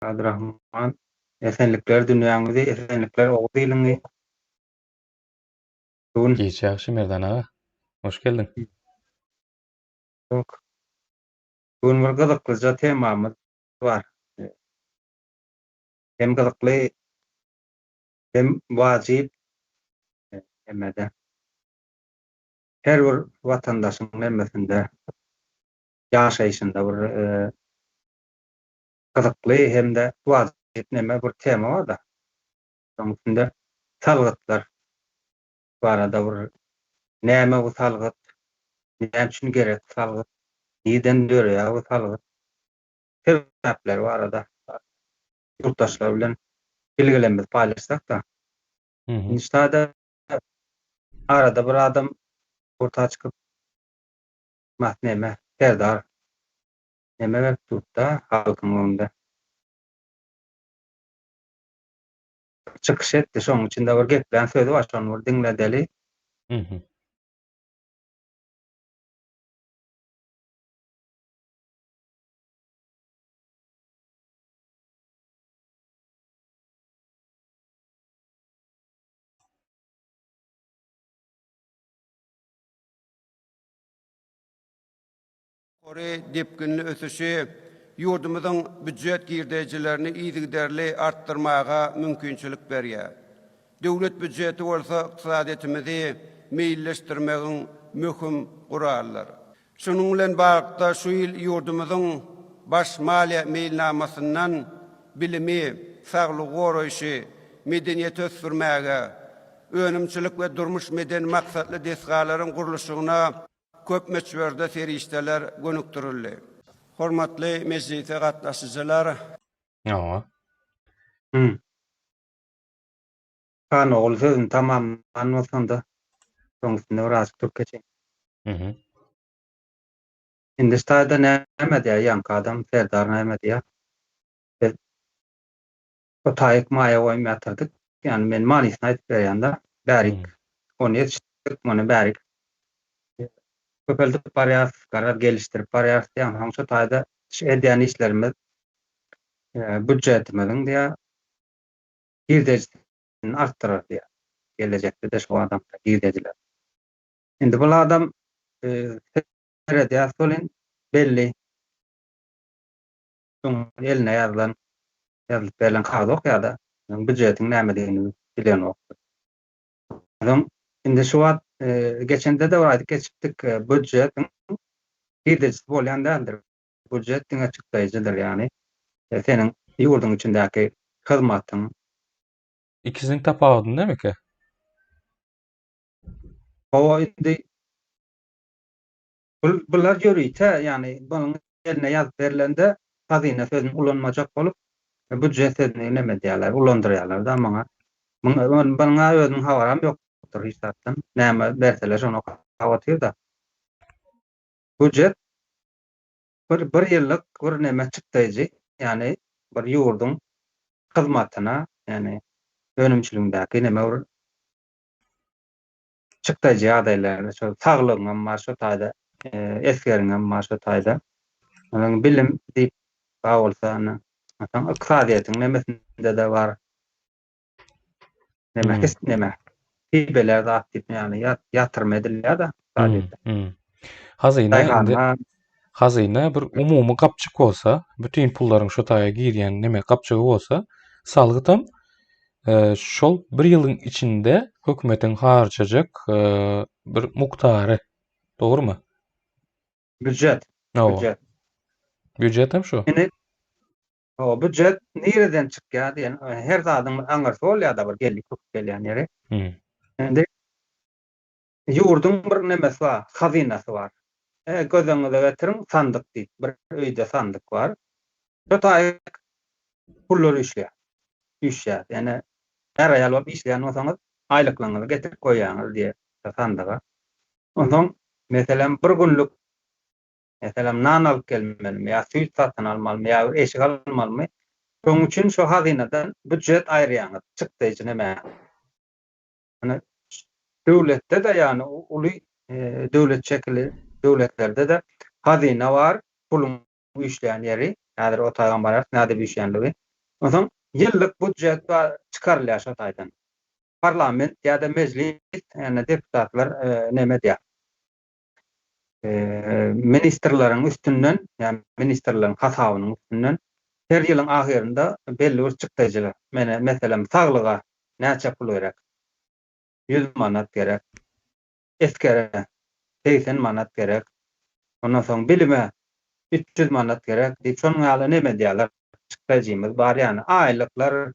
Abdyrahman, Esenlikler dünýäňizi, esenlikler Oguz iliňi. Bu gün Giç ýagşy Merdan aga. Hoş geldiň. Ýok. Bu gün bir gyzyklyja temamyz bar. Hem gyzykly, hem wajyp hemmede. Her bir watandaşyň hemmesinde ýaşaýşynda bir gyzykly hem-de wajyp neme bir tema bar-da. Şonuň üstünde salgytlar barada bir näme bu salgyt, näme üçin gerek salgyt, nirden döreýär bu salgyt, sebäpleri barada ýurtdaşlar bilen bilgilerimizi paýlaşsak-da. Indi ştada arada bir adam orta çykyp mas neme, Serdar neme berip durdy-da halkyň öňünde. Çykyş etdi, şonuň içinde bir geplän sözi bar, şony bir diňledeli. Ýokary depginli ösüşi ýurdumyzyň býujet girdejilerini yzygiderli artdyrmaga mümkinçilik berýär. Döwlet býujeti bolsa ykdysadyýetimizi meýilleşdirmegiň möhüm guralydyr. Şunuň bilen baglylykda, şu ýyl ýurdumyzyň Baş maliýe meýilnamasyndan bilimi, saglygy goraýşy, medeniýeti ösdürmäge, önümçilik we durmuş-medeni maksatly desgalaryň gurluşygyna köp möçberde serişdeler gönükdirildi. Hormatly mejlise gatnaşyjylar! Hawa. Hum. Han ogul sözüni tamamlan bolsaňda, şoň üstünde birazjyk durup geçeýin. Mhm. Indi şu taýda näme diýýär ýaňky adam, Serdar näme diýýär? Biz o taýyk maýa goýum ýatyrdyk. Ýagny men manysyny aýdyp berýän-de, bärik ony ýetişdirdik, muny bärik köpeldip barýarys, garaz gelişdirip barýarys diýýär. Onsoň şu taýda şu edýän işlerimiz býudjetimiziň diýýär, girdejisini artdyrar diýýär. Gelejekde-de şu adamda girdejiler. Indi bul adam seredýäs welin belli öň eline ýazylan, ýazylyp berlen kagyz okýar-da, býujetiň nämedigini bilenok. Onsoň indi şu wagt geçende-de bir aýdyp geçipdik, býujetiň girdejisi bolýan däldir. Býujet diňe çykdaýjydyr, ýagny seniň ýurduň içindäki hyzmatyň. Ikisiniň tapawudy nämeke? Hawa, indi bular ýörite, ýagny bunuň eline ýazyp berlende hazyna sözüni ulanmajak bolup, býujet sözüni neme edýärler, ulandyrýarlar-da muňa. Muňa özüniň habaram ýokdur hiç zatdan. Näme berseler şony okap otyr-da. Býujet bir bir ýyllyk bir neme çykdaýjy, ýagny bir ýurduň hyzmatyna, ýagny önümçiligindäki neme bir çykdaýjy ýagdaýlar, şol saglygyňam bar şo taýda, esgeriňem bar şo taýda. Onuň bilim diýip bar bolsa, ony onsoň ykdysadyýetiň nemesinde-de bar. Neme, his neme, hibeler zat diýip, ýagny ýatyrma edilýär-de ykdysadyýetde. Hazyna indi hazyna bir umumy gapjyk bolsa, bütin pullaryň şo taýa girýän neme gapjygy bolsa, salgytam şol bir ýylyň içinde hökümetiň harjajak bir mukdary. Dogrumy? Býujet. Býujet. Býujet hem şu. Indi o býujet nireden çykýar diýen her zadyň bir aňyrsy bolýar-da bir gelip köp gelýän ýeri. Indi ýurduň bir nemesi bar, hazynasy bar. E, göz öňüňize getiriň, sandyk diýip, bir öýde sandyk bar. Şo taýyk pullar üýşýär. Üýşýär. Ýöne är-aýal bolup işleýän bolsaňyz, aýlyklaryňyzy getirip goýýaňyz diýe sandyga. Onsoň, meselem, bir günlük, meselem, nan alyp gelmelimi ýa süýt satyn almalymy ýa bir eşik almalymy, şonuň üçin şo hazynadan býujet aýyrýaňyz, çykdaýjy näme. Ýöne döwletde-de, ýagny uly döwlet şekilli döwletlerde-de hazyna bar, puluň üýşleýän ýeri. Häzir o taýdan bararys, nädip üýşýänligi. Onsoň ýyllyk býujet çykarylýar şo taýdan. Parlament ýa-da mejlis, ýagny deputatlar neme edýär? Ministrleriň üstünden, ýagny ministrleriň hasabynyň üstünden her ýylyň ahyrynda belli bir çykdajylar, mene, meselem, saglyga näçe pul gerek? 100 manat gerek. Esgere 80 manat gerek. Ondan soň bilime 300 manat gerek diýip, şonuň ýaly neme edýärler. Çykdajymyz bar, ýagny aýlyklar,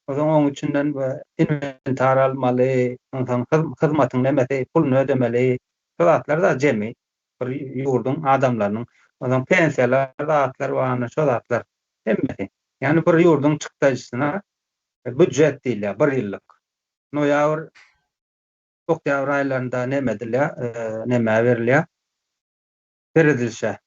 onsoň oň içinden inwentar almaly, onsoň hyzmatyň nemesi, puluny ödemeli. Şu zatlar-da jemi bir ýurduň adamlarynyň, onsoň pensiýalar zatlar bar, şo zatlar hemmesi. Ýagny bir ýurduň çykdajysyna býujet diýilýär, bir ýyllyk. Noýabr, oktýabr aýlarynda neme edilýär, nämä berilýär? Seredilişe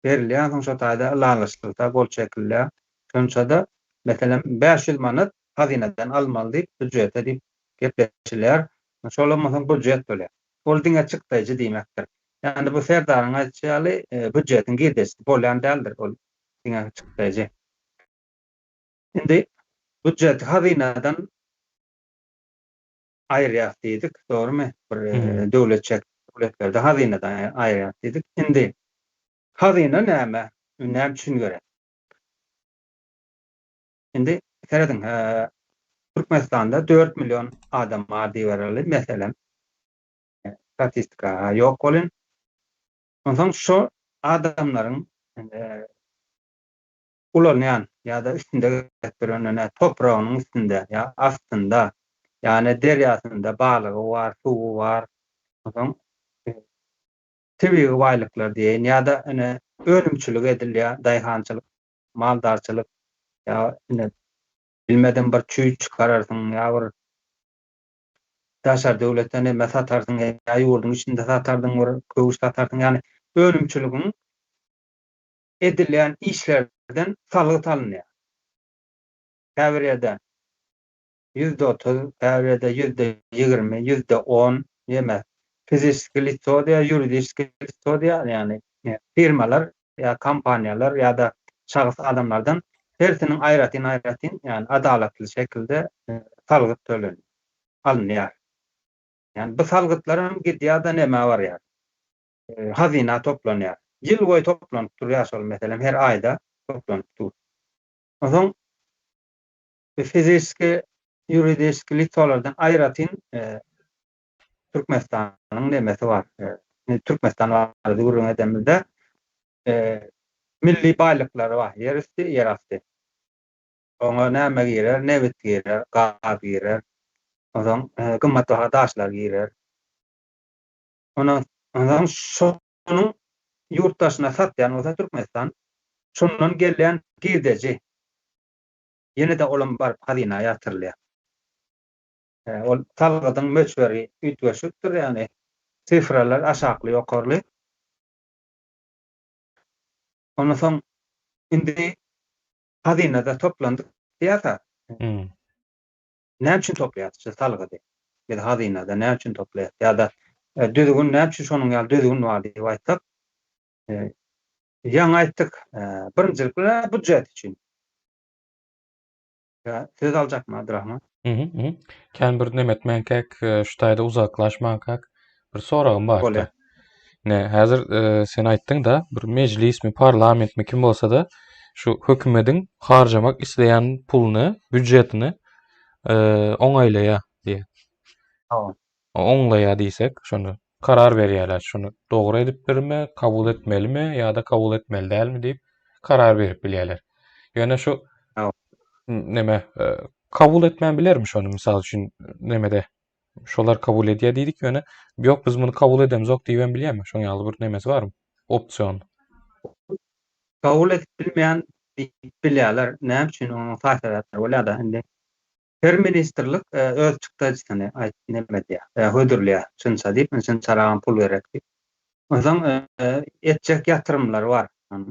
berilýär, soň şo taýda ylalaşylsa, gol çekilýär. Şonça-da, meselem, 500 manat hazynadan almaly diýip, býujete diýip gepleşilýär. Şolam bolsa býujet bolýar. Ol diňe çykdaýjy diýmekdir. Ýagny bu Serdaryň aýdyşy ýaly, býujetiň girdejisi bolýan däldir, ol diňe çykdaýjy. Indi býujeti hazynadan aýyrýas diýdik, dogrumy? Bir döwlet çek döwletlerde hazynadan aýyrýas diýdik. Indi hazyna näme? Näme üçin gerek? Indi serediň, Türkmenistanda 4 million adam bar diýibereli, meselem. Statistika ýok welin. Onsoň şo adamlaryň ulanýan ýa-da üstünde gezip ýören topragynyň üstünde ýa astynda, ýagny derýasynda balygy bar, suwy bar. Onsoň tebigy baýlyklar diýeýin ýa-da ine önümçilik edilýär, daýhançylyk, maldarçylyk ýa ine bilmedim bir çüýt çykararsyň ýa bir daşary döwletde neme satarsyň ýa ýurduň içinde satardyň bir köwüş satarsyň ýagny önümçiligiň edilýän işlerden salgyt alynýar. Käbir ýerde 30%, käbir ýerde 20%, 10% ýeme fiziski litso diýýär, ýuridiski litso diýýär, ýagny firmalar ýa kompaniýalar ýa-da şahs adamlardan hersiniň aýratyn-aýratyn, ýagny adalatly şekilde salgyt tölenýär, alynýar. Ýagny bu salgytlar hem gidýär-de nämä barýar? Hazyna toplanýar. Ýyl boýy toplanyp durýar şol meselem her aýda toplanyp dur. Onsoň fiziski, ýuridiski litsolardan aýratyn Türkmenistanyň nemesi bar. Türkmenistan barada gürrüň edemizde milli baýlyklary bar. Ýer üsti, ýer asty. Oňa näme girer? Nebit girer, gaz girer. Onsoň gymmatbaha daşlar girer. Ondan soň şonuň ýurt daşyna satýan bolsa Türkmenistan, şondan gelýän girdeji ýene-de olam baryp hazyna ýatyrylýar. Ol salgydyň möçberi üýtgeşikdir, ýagny sifralar aşakly-ýokarly. Ondan soň indi hazynada toplandyk diýýärse, Näme üçin toplaýarys şu salgydy? Biz hazynada näme üçin toplaýarys? Ýa-da düzgün näme üçin şonuň ýaly düzgün bar diýip aýtsak, ýaňy aýtdyk, birinjilik bilen býujet üçin. Ýa söz aljakmy Abdurahman? Mhm. Kän bir neme etmänkäk, şu taýda uzaklaşmankak bir soragym bar. Bolýar. Ne, häzir sen aýtdyň-da, bir mejlismi, parlamentmi kim bolsa-da şu hökümediň harjamak isleýän puluny, býujetini oňaýlaýar diýýär. Hawa. Oňlaýar diýsek, şony karar berýärler. Şuny dogry edipdirmi, kabul etmelimi ýa-da kabul etmeli dälmi diýip karar berip bilýärler. Ýöne şu neme kabul etmän bilermi şony mysal üçin nemede şolar kabul edýär diýdik ýöne ýok biz muny kabul edemzok diýibem bilýärmi? Şoň ýaly bir nemesi barmy? Opsiýon. Kabul edip bilmeýän diýip bilýärler. Näme üçin onuň saý-sebäpleri bolýar-da indi. Her ministrlik öz çykdajysyny aýt neme edýär, hödürleýär. Şunça diýip, şunçaragam pul gerek diýip. Onsoň etjek ýatyrymlary bar,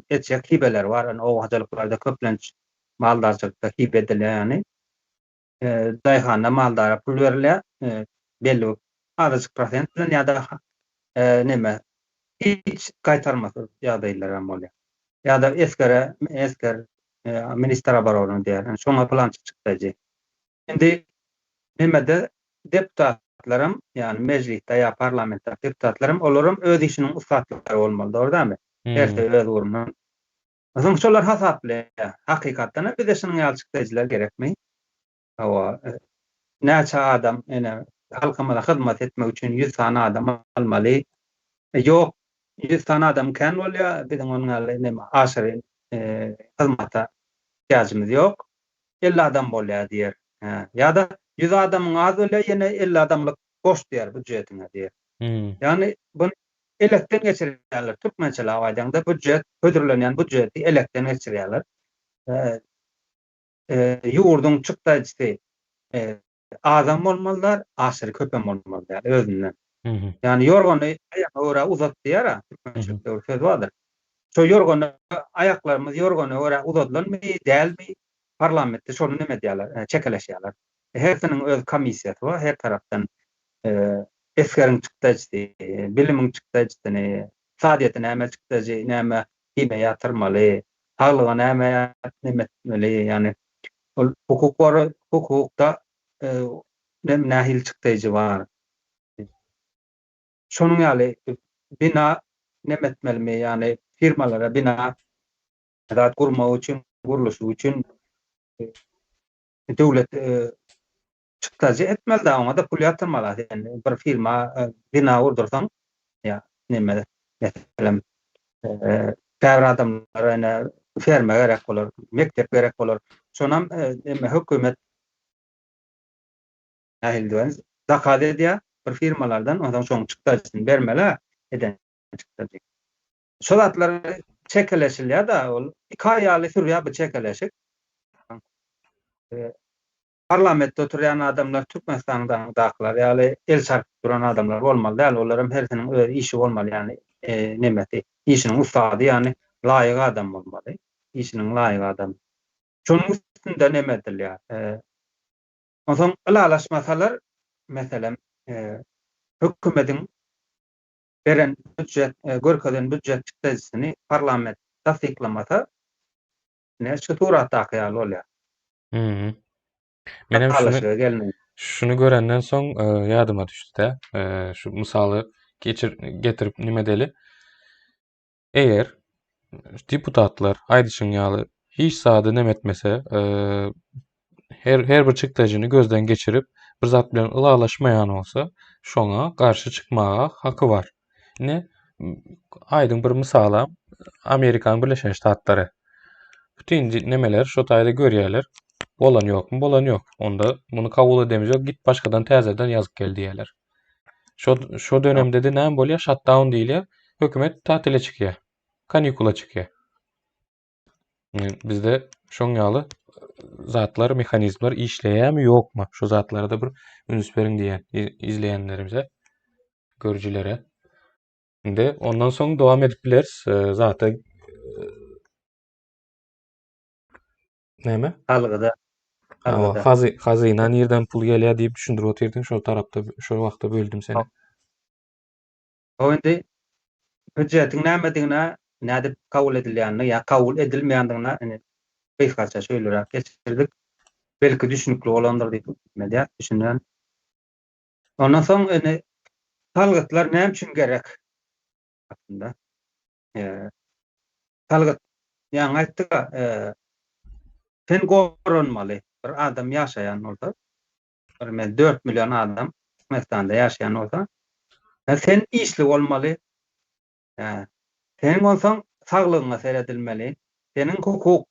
etjek hibeleri bar. Indi oba hojalyklarda köplenç maldarçylykda hibe edilýär ýagny. Daýhana, maldara pul berilýär, belli bir azajyk prosent bilen ýa-da neme hiç gaýtarmasyz ýagdaýlar hem bolýar. Ýa-da esgere, esger. Ministr oborony diýýär. Şoňa pylança çykdajy. Indi nemede deputatlaram, ýagny mejlisde ýa parlamentdäki deputatlaram olaram öz işiniň ussatlary bolmaly, dogry dälmi? Hersi öz ugrundan. Soň şolar hasaplaýar. Hakykatdan hem bize şunuň ýaly çykdajylar gerekmi? Hawa, näçe adam ene halkymyza hyzmat etmek üçin 100 sany adam almaly. Ýok, 100 sany adam kän bolýar, biziň onuň ýaly neme aşyry hyzmata ihtiýajymyz ýok. 50 adam bolýar diýer. Ýa-da 100 adamyň az bolýar, ýene 50 adamlyk goş diýer býujetiňe diýer. Ýagny bu elekden geçirýärler. Türkmençeläp aýdaňda býujet, hödürlenýän býujeti elekden geçirýärler. Ýurduň çykdajysy azam bolmaly däl, aşyry köpem bolmaly däl özünden. Ýagny ýorgany aýagyňa görä uzat diýýär-ä, türkmençilikde bir söz bardyr. Şo ýorgany aýaklarymyz ýorgana görä uzadylanmy, dälmi, parlamentde şony neme edýärler, çekeleşýärler. Hersiniň öz komissiýasy bar, her tarapdan esgeriň çykdajysy, bilimiň çykdajysyny, ykdysadyýete näme çykdajy, näme hime ýatyrmaly, saglyga näme neme etmeli, ýagny ol hukuk gora hukukda nähili çykdajy bar. Şonuň ýaly bina neme etmelimi, ýagny firmalara bina zat gurmak üçin, gurluşyk üçin döwlet çykdajy etmeli-dä, oňa-da pul ýatyrmaly. Sen bir firma bina gurdursaň, ýa neme, meselem, käbir adamlara ine ferma gerek bolar, mekdep gerek bolar. Şonam neme hökümet nähili diýen, zakaz edýär bir firmalardan, onsoň şoň çykdajysyny bermeli-ä eden çykdajy. Şo zatlar çekeleşilýär-de, ol iki aý ýaly sürýär bu çekeleşik. Parlamentde oturýan adamlar Türkmenistandakylar ýaly el çarpyp duran adamlar bolmaly däl, olaram hersiniň öz işi bolmaly, ýagny nemesi, işiniň ussady, ýagny laýyk adam bolmaly, işiniň laýyk adamy. Şonuň üstünde neme edilýär. Onsoň ylalaşmasalar, meselem, hökümediň beren býujet, görkezen býujet çykdajysyny parlament tassyklamasa, ine şu suratdaky ýaly bolýar. Mhm. Menem şuny şuny görenden soň e, ýadyma düşdi-de. E, şu mysaly geçir getirip nime edeli. Eger deputatlar aýdyşyň ýaly hiç zady neme etmese, e, her her bir çykdajyny gözden geçirip, bir zat bilen ylalaşmaýan bolsa, şoňa garşy çykmaga haky bar. Ine, aýdyň bir mysala Amerikanyň Birleşen Ştatlary. Bütün nemeler şo taýda görýärler. Bolan ýokmy? Bolan ýok. Onda muny kabul edemizok, git başgadan täzeden ýazyp gel diýýärler. Şo şo dönemde de näme bolýar? Shutdown diýilýär. Hökümet tatile çykýar. Kanikula çykýar. Bizde şoň ýaly zatlar, mehanizmler işleýärmi, ýokmy? Şu zatlara da bir üns beriň diýen izleýänlerimize, görüjilere. Indi ondan soň dowam edip bileris. Zata Näme? Salgyda. Salgyda. Hazy, hazyna nirden pul gelýär diýip düşündirip otyrdyň, şol tarapda, şol wagtda böldüm seni. O indi býujetiň nämedigine, nädip kabul edilýänini ýa kabul edilmeýändigine indi gysgaça şeýleräk geçirdik. Belki düşünikli bolandyr diýip umyt edýäs, düşünen. Ondan soň indi salgytlar näme üçin gerek? Aslynda salgyt ýaňy aýtdyk-a, sen goranmaly. Bir adam ýaşaýan bolsa, bir men 4 million adam Türkmenistanda ýaşaýan bolsa, sen işli bolmaly. Hä. Seniň bolsaň saglygyňa seredilmeli. Seniň hukuk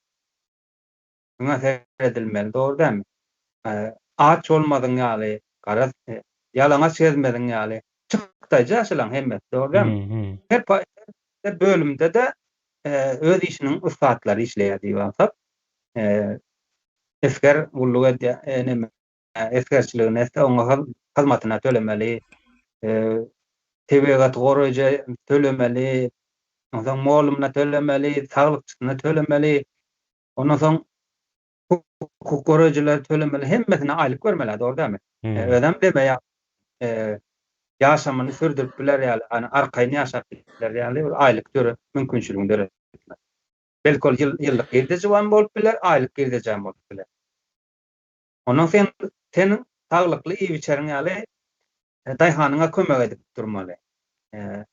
ňa seredilmeli, dogry dälmi? Aç bolmazyň ýaly, garaz, ýalaňaç gezmeziň ýaly. Çykdaýjy şolaň hemmesi, dogry dälmi? Her her bölümde-de öz işiniň ussatlary işleýär diýip alsak. Esger gulluk edýär, neme, esgerçiligini etse, oňa hyzmatyna tölemeli. Tebigaty goraýja tölemeli, onsoň mollumyna tölemeli, saglykçysyna tölemeli. Ondan soň hukuk goraýjylar tölemeli, hemmesine aýlyk bermeli, dogry dälmi? Özem deme ýa ýaşamyny sürdürip biler ýaly, ýagny arkaýyn ýaşap biler ýaly bir aýlyk döre mümkinçiligini döretmeli. Belki ol ýyl, ýyllyk girdeji hem bolup biler, aýlyk girdeji hem bolup biler. Ondan sen sen saglykly iýip-içeriň ýaly e, daýhanyňa kömek edip durmaly. E,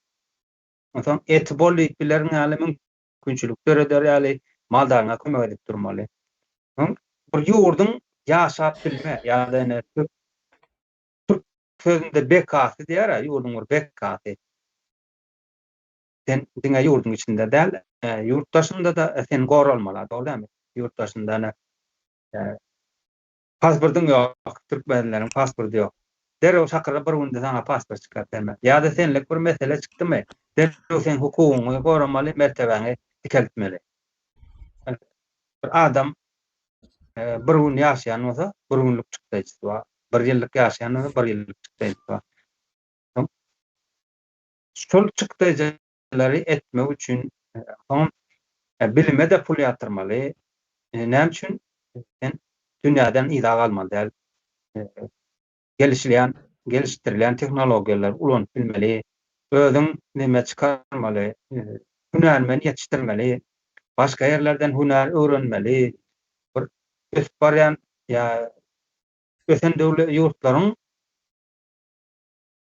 onsoň eti bol iýip bileriň ýaly mümkinçilik döreder ýaly maldaryňa kömek edip durmaly. Soň bir ýurduň ýaşap bilme ýa-da ene türk türk sözünde bekasy diýer-ä, ýurduň bir bekasy. Sen diňe ýurduň içinde däl, ýurt daşynda-da sen goralmaly, dogry dälmi? Ýurt daşynda ene pasportyň ýok, türkmenleriň pasporty ýok. Derrew çakyryp bir günde saňa pasport çykaryp bermez. Ýa-da senlik bir mesele çykdymy, derrew seň hukugyňy goramaly, mertebäňi dikeltmeli. Bir adam bir gün ýaşaýan bolsa, bir günlük çykdaýjysy bar. Bir ýyllyk ýaşaýan bolsa, bir ýyllyk çykdaýjysy bar. Şol çykdaýjylary etmek üçin soň bilime-de pul ýatyrmaly. Näme üçin? Sen dünýäden yza galmaly däl. Gelişilýän, gelişdirilýän tehnologiýalary ulanyp bilmeli. Özüň neme çykarmaly, hünärmen ýetişdirmeli. Başga ýerlerden hünär öwrenmeli. Bir ösüp barýan ýa ösen döwlet ýurtlaryň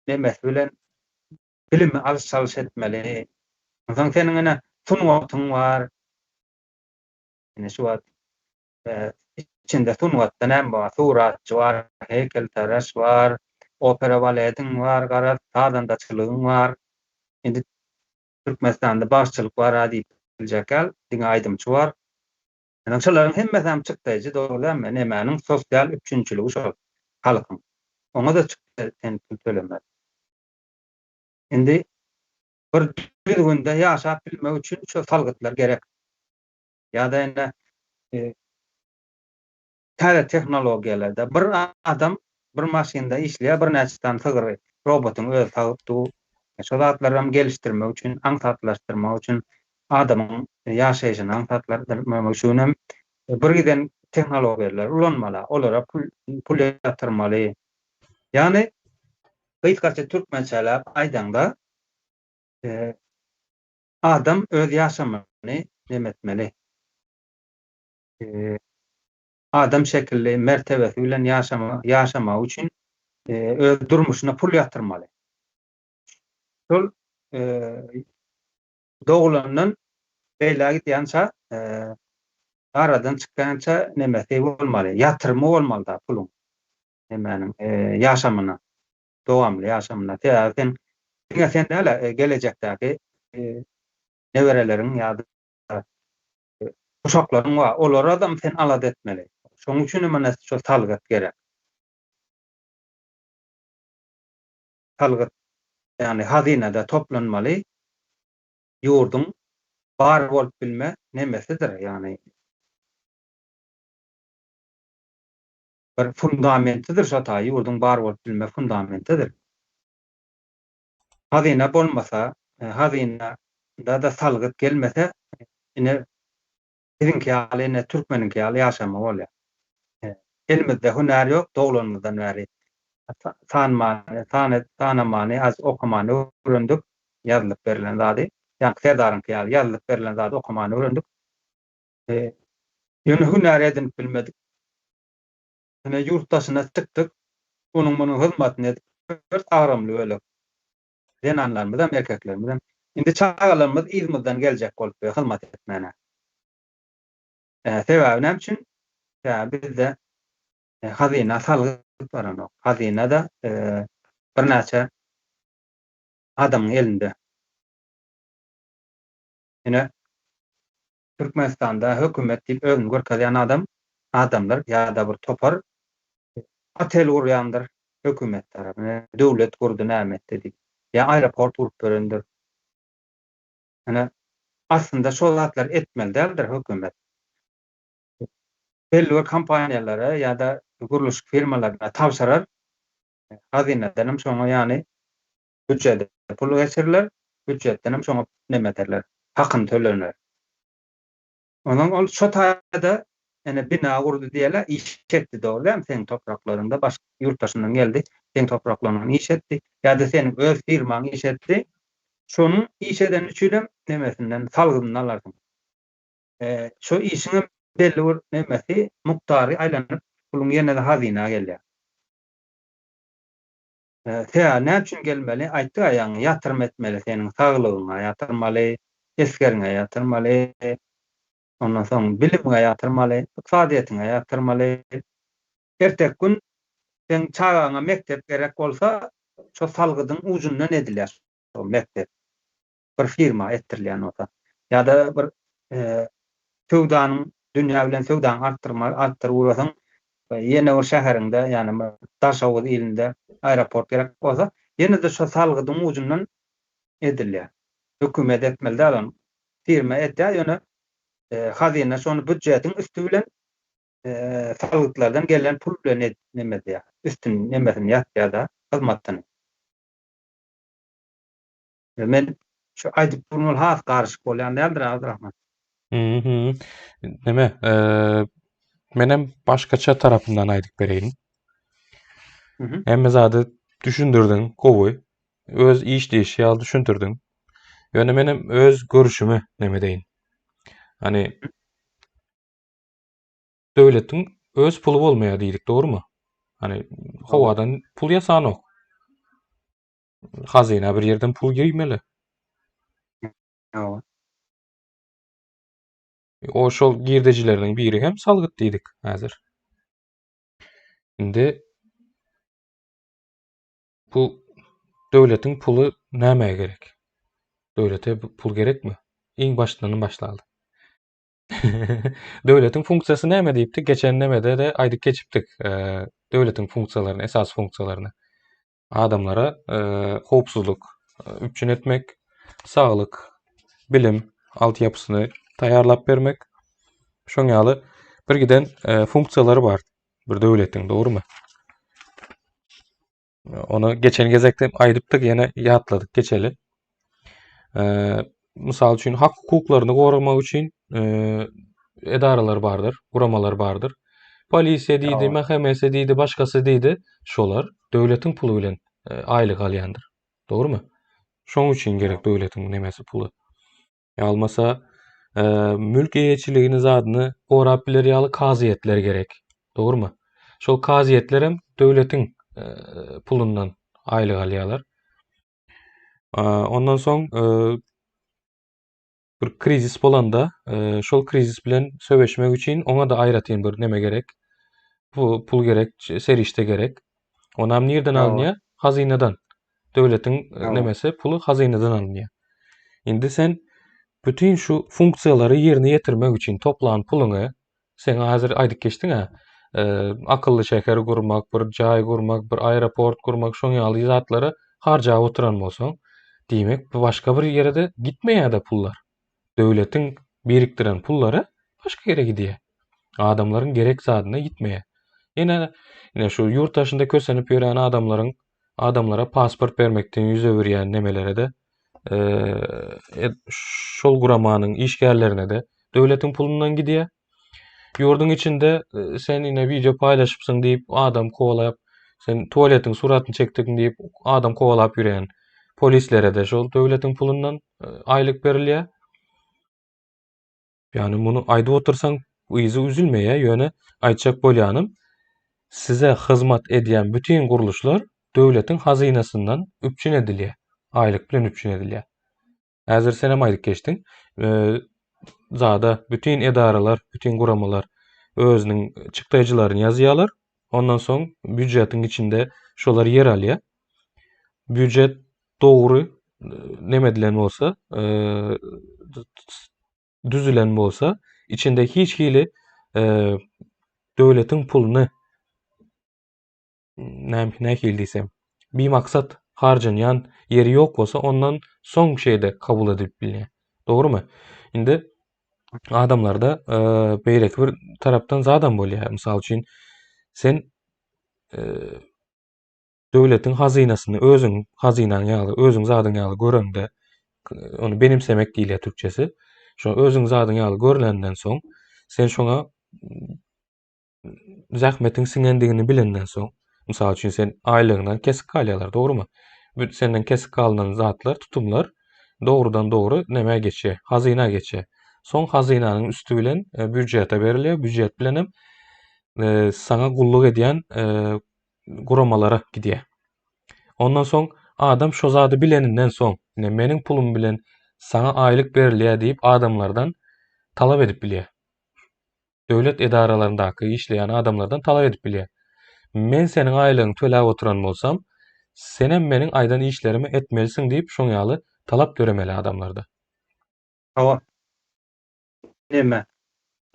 nemesi bilen bilimi alyş-çalyş etmeli. Onsoň seniň ine sungatyň bar. Ine şu wagt içinde sungatda näme bar? Suratçy bar, heýkeltaraş bar, opera baletiň bar, garaz sazandaçylygyň bar. Indi Türkmenistanda bagşyçylyk bar-a diýip biljek däl, diňe aýdymçy bar. Ýöne şolaryň hemmesem çykdaýjy dogry dälmi? Nemäniň sosial üpjünçiligi şol halkyň. Oňa-da çykdaýjy sen pul tölemeli. Indi bir düzgünde ýaşap bilmek üçin şo salgytlar gerek. Ýa-da indi täze tehnologiýalarda bir adam bir maşynda işleýär, birnäçe sany sygry robotyň özi sagyp dur. Şo zatlaram gelişdirmek üçin, aňsatlaşdyrmak üçin, adamyň ýaşaýşyny aňsatlaşdyrmak üçin hem bir giden tehnologiýalary ulanmaly, olara pul pul ýatyrmaly. Ýagny gysgaça türkmençeläp aýdaňda, adam öz ýaşamagyny neme etmeli. Adam şekilli mertebesi bilen ýaşama ýaşamagy üçin öz durmuşyna pul ýatyrmaly. Şol dogulandan beýlä gidýänçä aradan çykýança nemesi bolmaly, ýatyrymy bolmaly-da puluň nemäniň ýaşamyna, dowamly ýaşamyna. Sebäbi sen diňe sen däl-ä, gelejekdäki nebereleriň ýa-da uşaklaryň bar, olaradam sen alada etmeli. Şonuň üçin hem ine şu salgyt gerek. Salgyt, ýagny hazynada toplanmaly ýurduň bar bolup bilme nemesidir, ýagny bir fundamentidir şo taý, ýurduň bar bolup bilme fundamentidir. Hazyna bolmasa, hazynada-da salgyt gelmese, ine, biziňki ýaly, ine, türkmeniňki ýaly ýaşama bolýar. Elimizde hünär ýok, doglanymyzdan bäri sanmany, sanamany, az okamany öwrendik, ýazylyp berlen zady. Ýaňky Serdaryňky ýaly ýazylyp berlen zady okamany öwrendik. Ýöne hünär edinip bilmedik. Ine, ýurt daşyna çykdyk, onuň-munuň hyzmatyny edip ýörüs, agramly bölek. Zenanlarymyzam, erkeklerimizem. Indi çagalarymyz yzymyzdan geljek bolup ýör hyzmat etmäne. Sebäbi näme üçin? Sebäbi bizde hazyna salgyt baranok. Hazyna-da birnäçe adamyň elinde. Ine, Türkmenistanda hökümet diýip özüni görkezýän adam, adamlar ýa-da bir topar otel gurýandyr hökümet tarapyndan, döwlet gurdy näme etdi diýip, ýa aeroport gurup berendir. Ine, aslynda şol zatlary etmeli däldir hökümet. Belli bir kompaniýalara ýa-da gurluşyk firmalaryna tabşyrar, hazynadanam şoňa ýany Býujete pul geçiriler, býujetden hem şoňa neme ederler, hakyny tölener. Onsoň ol şo taýda ene bina gurdy diýerler, iş etdi dogry dälmi seň topraklaryňda başga ýurt daşyndan geldi, seň topraklaryňdan iş etdi ýa-da seniň öz firmaň iş etdi. Şonuň iş edeni üçinem nemesinden salgydyny alarsyň. Şo işiňem belli bir nemesi, mukdary aýlanyp, puluň ýene-de hazyna gelýär. Sebäbi näme üçin gelmeli? Aýtdyk-a ýaňy, ýatyrym etmeli seniň saglygyňa ýatyrmaly, esgeriňe ýatyrmaly, ondan soň bilimiňe ýatyrmaly, ykdysadyýetiňe ýatyrmaly. Erteki gün seň çagaňa mekdep gerek bolsa, şo salgydyň ujundan edilýär şo mekdep. Bir firma etdirilýän bolsa ýa-da bir söwdanyň dünýä bilen söwdany artdyrma artdyryp ugrasaň ýene bir şäheriňde ýagny bir Daşoguz ilinde aeroport gerek bolsa ýene-de şo salgydyň ujundan edilýär. Hökümet etmeli däl ony. Firma edýär ýöne hazyna şony býudjetiň üsti bilen salgytlardan gelen pul bilen neme edýär üstüni nemesini ýapýar-da hyzmatyny. Men şu aýdyp durun ol has garyşyk bolýan däldir Abdurrahman. Mhm. Neme, eee menem başgaça tarapyndan aýdyp bereýin. Mhm. Hemme zady düşündirdiň, gowy. Öz iş diýişi ýaly düşündirdiň. Ýöne menem öz görüşimi neme edeýin. Hani döwletiň öz puly bolmaýar diýdik, dogrumy? Hani howadan pul ýasanok. Hazyna bir ýerden pul girmeli. Hawa. O şol girdejileriniň biri hem salgyt diýdik häzir. Indi bu döwletiň puly nämä gerek? Döwlete pul gerekmi? Iň başyndan başlaly. Döwletiň funksiýasy näme diýipdik? Geçen nemede-de aýdyp geçipdik. Döwletiň funksiýalaryny, esasy funksiýalaryny. Adamlara howpsuzlyk üpjün etmek, saglyk, bilim altyapysyny taýýarlap bermek. Şoň ýaly bir giden funksiýalary bar bir döwletiň, dogrumy? Ony geçen gezekde aýdypdyk, ýene ýatladyk geçeli. Mysal üçin, hak hukuklaryny goramak üçin edaralar bardyr, guramalar bardyr. Polisiýa diýdi, MHM-si diýdi, başgasy diýdi. Şolar döwletiň puly bilen aýlyk alýandyr. Dogrumy? Şoň üçin gerek döwletiň nemesi puly. Ýa bolmasa mülk eýeçiligini zadyny gorap biler ýaly kazyýetler gerek. Dogrumy? Şol kazyýetler hem döwletiň pulundan aýlyk alýarlar. Ondan soň bir krizis bolanda, şol krizis bilen söweşmek üçin oňa-da aýratyn bir neme gerek. Bu pul gerek, serişde gerek. Onam nirden alynýar? Hazynadan. Döwletiň nemesi puly hazynadan alynýar. Indi sen bütin şu funksiýalary ýerine ýetirmek üçin toplan puluňy Sen häzir aýdyp geçdiň-ä, akylly şäher gurmak, bir jaý gurmak, bir aeroport gurmak, şoň ýaly zatlara harjap oturan bolsaň, diýmek, bu başga bir ýere-de gitmeýär-de pullar. Döwletiň birikdiren pullary başga ýere gidýär. Adamlaryň gerek zadyna gitmeýär. Ýene ine şu ýurt daşynda kösenip ýören adamlaryň adamlara pasport bermekden ýüz öwürýän nemelere-de şol guramanyň işgärlerine-de döwletiň pulundan gidýär. Ýurduň içinde sen ine wideo paýlaşypsyň diýip adam kowalap, sen tualetiň suratyny çekdiň diýip adam kowalap ýören polislere-de şol döwletiň pulundan aýlyk berilýär. Ýagny muny aýdyp otursaň yzy üzülmeýär, ýöne aýtjak bolýanym size hyzmat edýän bütin gurluşlar döwletiň hazynasyndan üpjün edilýär, aýlyk bilen üpjün edilýär. Häzir senem aýdyp geçdiň. Zada bütin edaralar, bütin guramalar özüniň çykdaýjylaryny ýazýarlar. Ondan soň býujetiň içinde şolar ýer alýar. Býujet dogry neme edilen bolsa, düzülen bolsa, içinde hiç hili döwletiň puluny näme nähili diýsem, bimaksat harjanýan ýeri ýok bolsa, ondan soň şeýde kabul edilip bilinýär. Dogrumy? Indi adamlarda beýleki bir tarapdan zadam bolýar. Mysal üçin, sen döwletiň hazynasyny özüň hazynaň ýaly, özüň zadyň ýaly göreňde, ony benimsemek diýilýär türkçesi. Şo özüň zadyň ýaly görlenden soň, sen şoňa zähmetiň siňendigini bilenden soň, mysal üçin sen aýlygyňdan kesik galýarlar, dogrumy? Bu senden kesik galynan zatlar, tutumlar dogrudan dogry nämä geçýär? Hazyna geçýär. Soň hazynanyň üsti bilen býujete berilýär. Býujet bilenem saňa gulluk edýän guramalara gidýär. Ondan soň adam şo zady bileninden soň, ine meniň pulum bilen saňa aýlyk berilýär diýip adamlardan talap edip bilýär. Döwlet edaralaryndaky işleýän adamlardan talap edip bilýär. Men seniň aýlygyňy töläp oturan bolsam, senem meniň aýdan işlerimi etmelisiň diýip şoň ýaly talap döremeli adamlarda. Hawa. Neme?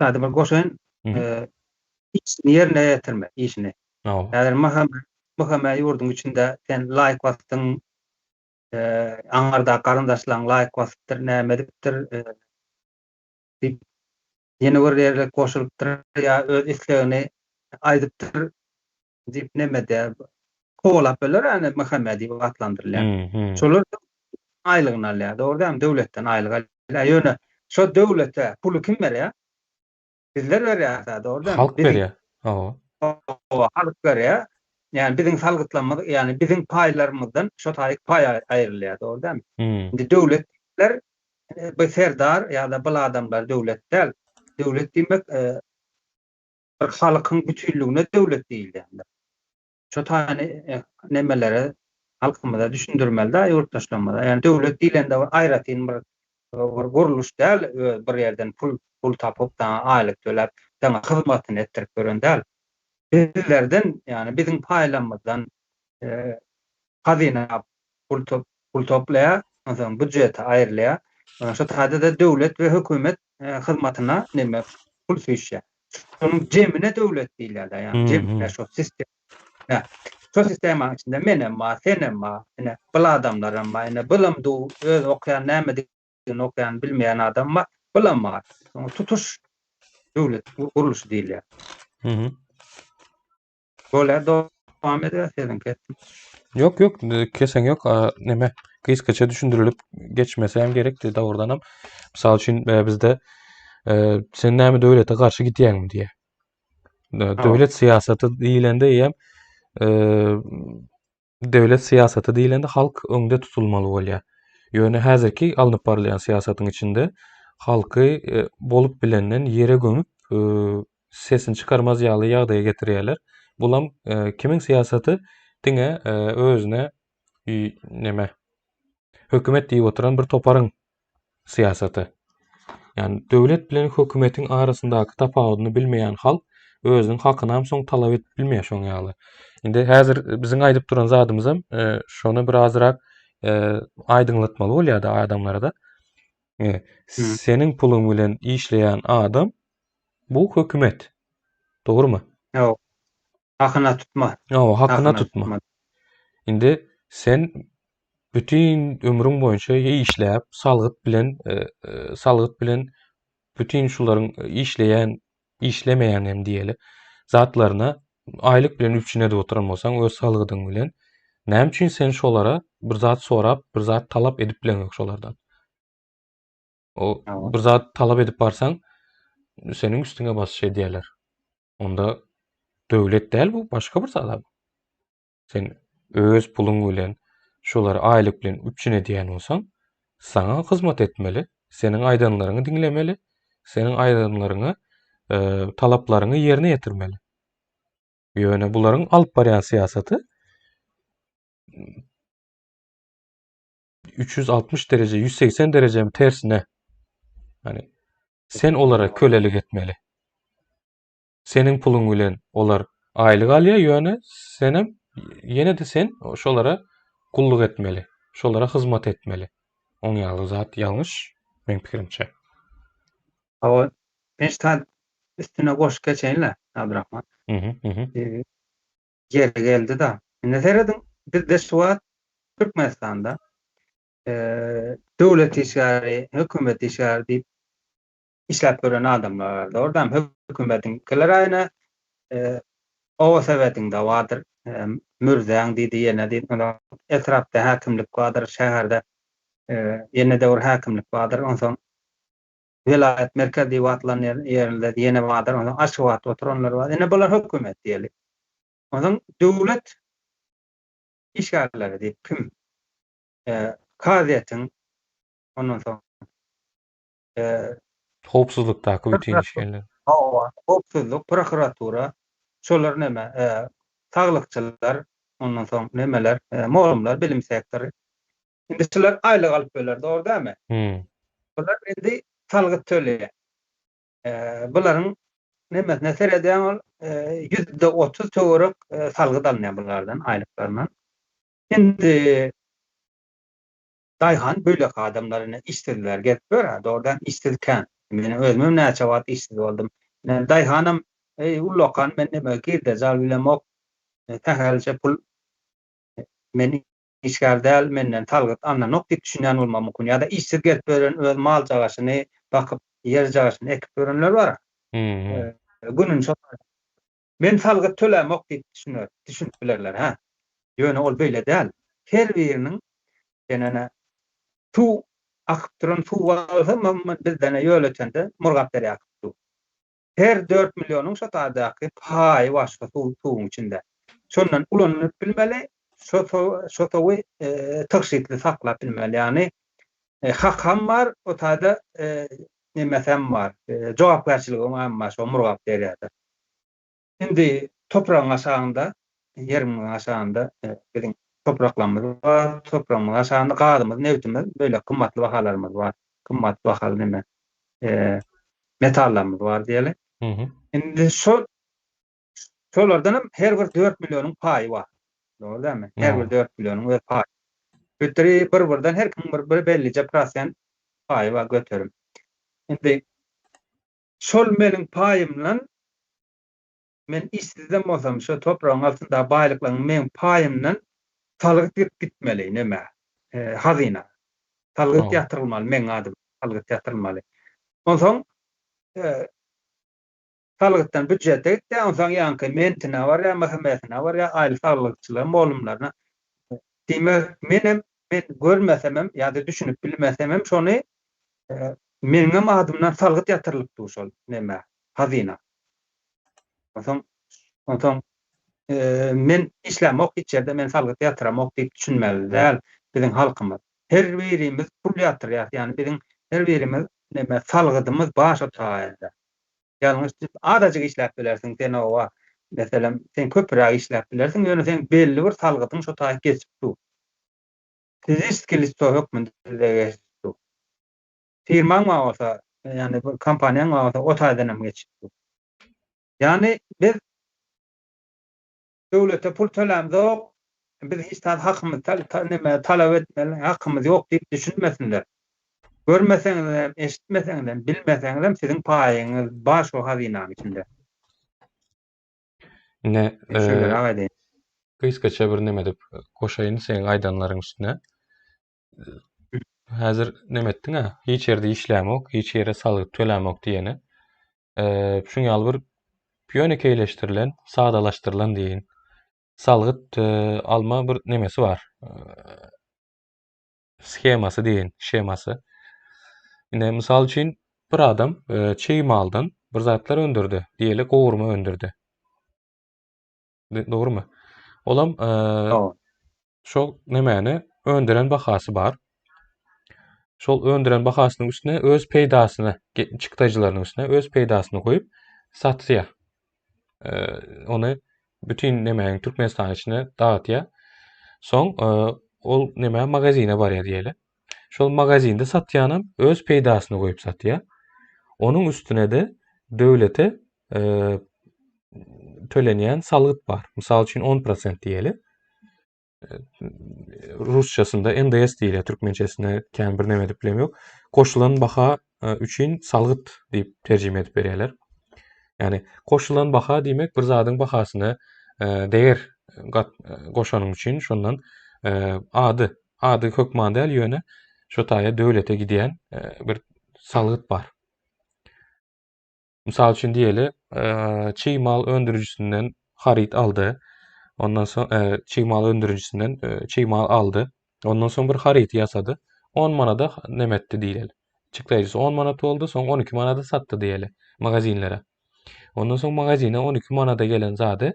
Sada bir goşaýyn. Işini ýerine ýetirme, işini. Hawa. Häzir MHM, MHM ýurduň içinde sen laýk basdyň, aňardaky garyndaşlaň laýk basypdyr, näme edipdir diýip, ýene bir ýerlik goşulypdyr ýa öz islegini aýdypdyr diýip neme edýär, kowalap biler ýa-ni MHM diýip atlandyrylýan. Şolar aýlygyny alýar, dogry dälmi? Döwletden aýlyk alýar. Ýöne şo döwlete puly kim berýär? Bizler berýäris-ä, dogry dälmi? Halk berýär. Hawa. Hawa, halk berýär. Ýagny biziň salgytlarymyz, ýagny biziň paýlarymyzdan şo taýyk paý aýrylýar, dogry dälmi? Indi döwletler bu serdar ýa-da bul adamlar döwlet däl. Döwlet diýmek bir halkyň bütinligine döwlet diýilýär. Şo taýyny nemelere halkymyza düşündirmeli-dä ýurtdaşlarymyza. Ýagny döwlet diýlende bir aýratyn bir bir gurluş däl, bir ýerden pul pul tapyp saňa aýlyk töläp, saňa hyzmatyny etdirip ýören däl. Bizlerden, ýagny biziň paýlarymyzdan hazyna pul pul toplaýar, onsoň býujete aýrylýar. Şo taýda-da döwlet we hökümet hyzmatyna neme pul süýşýär. Şonuň jemine döwlet diýilýär-de, ýagny jemine şo sistema. Şo sistemanyň içinde menem bar, senem bar, ine bul adamlaram bar, ine bulam du öz okaýan nämedigini okaýan bilmeýän adam bar, bulam bar. Şoňa tutuş döwlet gurluşy diýilýär. Bolýar, dowam ediber, sözüňi kesdim. Ýok, ýok, kesen ýok. Neme, gysgaça düşündirilip geçmese hem gerekdi dogrudanam. Mysal üçin, e, bizde e, sen näme döwlete garşy gidýäňmi diýe. Döwlet syýasaty diýilende eýýäm e, Döwlet syýasaty diýlende halk öňde tutulmaly bolýar. Ýöne häzirki alnyp barylýan syýasatyň içinde halky bolup bilenden ýere gömüp, sesini çykarmaz ýaly ýagdaýa getirýärler. Bulam kimiň syýasaty? Diňe özüne neme hökümet diýip oturan bir toparyň syýasaty. Ýagny döwlet bilen hökümetiň arasyndaky tapawudyny bilmeýän halk özüniň hakynam soň talap edip bilmeýär şoň ýaly. Indi häzir biziň aýdyp duran zadymyzam e, şony birazrak e, aýdyňlatmaly bolýar-da adamlara-da. E, seniň puluň bilen işleýän adam bu hökümet. Dogrumy? Ýok. Hakyna tutma. Ýok, hakyna tutma. Indi sen bütin ömrüň boýunça işläp, salgyt bilen, e, e, salgyt bilen bütin şularyň işleýän, işlemeýän hem diýeli, zatlaryna aýlyk bilen üpjün edip oturan bolsaň, öz salgydyň bilen, näme üçin sen şolara bir zat sorap, bir zat talap edip bileňok şolardan? O bir zat talap edip barsaň, seniň üstüňe basyş edýärler. Onda döwlet däl bu, başga bir zat. Sen öz puluň bilen şolary aýlyk bilen üpjün edýän bolsaň, saňa hyzmat etmeli, seniň aýdanlaryňy diňlemeli, seniň aýdanlaryňy, e, talaplaryňy ýerine ýetirmeli. Ýöne bularyň alyp barýan syýasaty 360 dereje, 180 derejemi tersine. Yani sen olara kölelik etmeli. Seniň puluň bilen olar aýlyk alýar, ýöne senem ýene-de sen şolara gulluk etmeli, şolara hyzmat etmeli. Oň ýaly zat ýalňyş meň pikirimçe. Hawa, men şu zat üstüne goşup geçeýin-le, Abdyrahman. Mhm, mhm. Ýeri geldi-da. Indi serediň, bizde şu wagt Türkmenistanda döwlet işgäri, hökümet işgäri diýip işläp ýören adamlar bar. Dogrudanam hökümetiňkiler aýna oba sowetiňde bardyr, mürzäň diýdi ýene diýdi, etrapda häkimlik bardyr, şäherde ýene-de bir häkimlik bardyr, onsoň welaýat merkez diýip atlanýan ýerinde ýene bardyr, onsoň Aşgabatda oturanlar bar. Ine bular hökümet diýeli. Onsoň döwlet işgärleri diýip kim? Kazyýetiň, ondan soň. Howpsuzlykdaky bütin işgärler. Hawa, howpsuzlyk, prokuratura, şolar neme, saglykçylar, ondan soň nemeler, mugallymlar, bilim sektory. Indi şular aýlyk alyp biler, dogry dälmi? Bular indi salgyt töleýär. Bularyň nemesine seredýäň ol 30% töwerek salgyt alynýar bulardan, aýlyklaryndan. Indi daýhan bölek adamlar ine işsizler gezip ýör-ä, dogrudan işsiz kän. Meniň özümem näçe wagt işsiz boldum. Ine daýhanam eý ullakan men neme girdeji alyp bilemok, sähelçe pul men işgär däl, menden salgyt alnanok diýip düşünýän bolmagy mümkin. Ýa-da işsiz gezip ýören öz maljagaşyny bakyp, ýerjagaşyny ekip ýörenler bar-a. Gününi şo Men salgyt tölämok diýip düşüner, düşünip bilerler, hä? Ýöne ol beýle däl. Her biriniň sen ene suw akyp duran suw alsa, bizden-ä ýöletende Murgap derýa akyp dur. Her dört millionyň şo taýdaky paýy başga suw suwuň içinde. Şondan ulanyp bilmeli, şo şo suwy tygşytly saklap bilmeli. Ýagny hakam bar, o taýda nemesem bar, jogapkärçiligem hem bar şo Murgap derýada. Indi topragyň aşagynda, ýeriň aşagynda biziň topraklarymyz bar, topragymyzyň aşagynda gazymyz, nebitimiz, beýle gymmatly bahalarymyz bar. Gymmat bahaly neme, metallarymyz bar diýeli. Indi şol şolardan hem her bir 4 millionyň paýy bar. Dogry dälmi? Her bir 4 millionyň öz paýy. Bütri bir-birden her kimiň bir, bir bellije prosent paýy bar göterim. Indi Şol meniň paýymdan, men işsizem bolsam, şo topragyň altyndaky baýlyklaryň meň paýymdan salgyt girip gitmeli nämä, hazyna. Salgyt ýatyrylmaly, meň adyma salgyt ýatyrylmaly. Onsoň salgytdan býudžete gitýär, onsoň ýaňky mentine barýar, MHM-sine barýar, aýly salgytçylara, molumlaryna. Diýmek, menem, men görmesemem ýa-da düşünip bilmesemem şony Meniňem adymdan salgyt ýatyrylyp dur şol nämä, hazyna. Onsoň, onsoň men işlämok hiç ýerde, men salgyt ýatyramok diýip düşünmeli däl biziň halkymyz. Her birimiz pul ýatyrýas, ýagny biziň her birimiz näme salgydymyz bar şo taýda. Ýalňyş azajyk işläp bilersiň sen oba, meselem, sen köpüräk işläp bilersiň, ýöne seň belli bir salgydyň şo taýy geçip dur. Fiziski liso hökmünde size geçip dur. Firmaň bar bolsa, ýagny bir kompaniýaň bar bolsa, o taýdan hem geçip dur. Ýagny biz döwlete pul tölämzok, biz hiç zat hakymyzy neme talap etmeli hakymyz ýok diýip düşünmesinler. Görmeseňiz hem, eşitmeseňiz hem, bilmeseňiz hem siziň paýyňyz bar şo hazynanyň içinde. Ine, gysgaça bir neme edip goşaýyn seň aýdanlaryň üstüne. Häzir neme etdiň-ä? Hiç ýerde işlämok, hiç ýere salgyt tölämok diýeni. Şuň ýaly bir ýönekeýleşdirilen, sadalaşdyrylan diýeýin. Salgyt alma bir nemesi bar. Shemasy diýeýin, shemasy. Ine, mysal üçin, bir adam e, çig maldan bir zatlar öndürdi. Diýeli, gowurma öndürdi. Dogrumy? Olam e, şol nemäni öndüren bahasy bar. Şol öndüren bahasynyň üstüne öz peýdasyny, çykdajylarynyň üstüne öz peýdasyny goýup satýar. E, ony bütin nemäniň Türkmenistanyň içine dagытýar. Soň e, ol nämä magazine barýar diýeli. Şol magazinde satýanam öz peýdasyny goýup satýar. Onuň üstüne-de döwlete e, tölenýän salgyt bar. Mysal üçin 10% diýeli. Rusçasynda NDS diýilýär, türkmençesinde kän bir neme edip bilem ýok. Goşulan baha e, üçin salgyt diýip terjime edip berýärler. Ýagny goşulan baha diýmek bir zadyň bahasyna e, deger gat e, goşanyň üçin şondan ady ady hökman däl ýöne şo taýa döwlete gidýän bir salgyt bar. Mysal üçin diýeli, çig mal öndürijisinden haryt aldy. Ondan soň çig mal öndürijisinden çig mal aldy. Ondan soň bir haryt ýasady. 10 manada neme etdi diýeli. Çykdajysy 10 manat boldy, soň 12 manada satdy diýeli magazinlere. Ondan soň magazine 12 manada gelen zady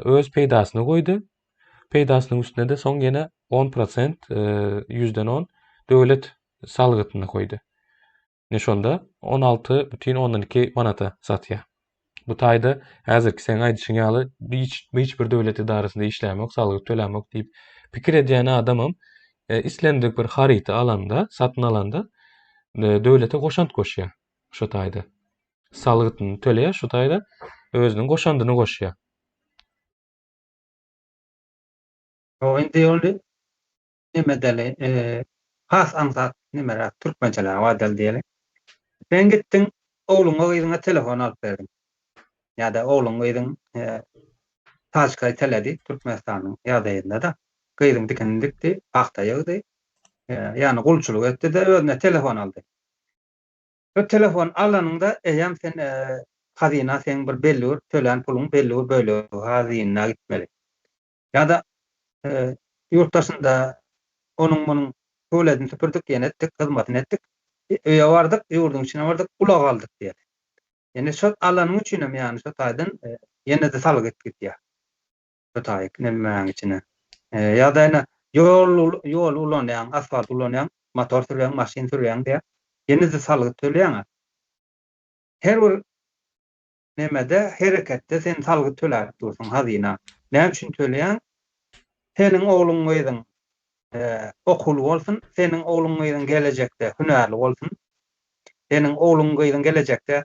öz peýdasyny goýdy. Peýdasynyň üstüne de soň ýene 10% ýüzden 10 döwlet salgytyny goýdy. Ine şonda 16,2 manata satýar. Bu taýda häzirki seň aýdyşyň ýaly hiç, hiç bir döwlet edarasynda işlämok, salgyt tölämok diýip pikir edýän adamam e, islendik bir haryty alanda, satyn alanda e, döwlete goşant goşýar şu taýda. Salgytyny töleýär şu taýda, özüniň goşandyny goşýar. O indi ol neme deli, has aňsat nemeräk türkmençeläp aýdaly diýeli. Sen gitdiň, ogluňa gyzyňa telefon alyp berdiň. Ýa-da ogluň gyzyň taçka iteledi Türkmenistanyň ýagdaýynda-da. Gyzyň dikinini dikdi, pagta ýygdy. Ýagny gulçulyk etdi-de özüne telefon aldy. Şo telefon alanyňda eýýäm sen hazyna seň bir belli bir tölän puluň belli bir bölegi hazyna gitmeli. Ýa-da ýurt daşynda onuň-munuň tualedini süpürdik, ýene etdik, hyzmatyny etdik. Öýe bardyk, ýurduň içine bardyk, ulag aldyk diýeli. Ýene şol alanyň üçinem, ýagny şo taýdan ýene-de salgyt gidýär. Şo taýyk nemäň içine. Ýa-da ýene ýol ýoly ulanýaň, asfalt ulanýaň, motor sürýäň, maşyn sürýäň diýýär. Ýene-de salgyt töleýäň-ä. Her bir Nemede hereketde sen salgyt töläp dursuň hazyna. Näme üçin töleýäň? Seniň ogluň gyzyň okuwly bolsun, seniň ogluň gyzyň gelejekde hünärli bolsun, seniň ogluň gyzyň gelejekde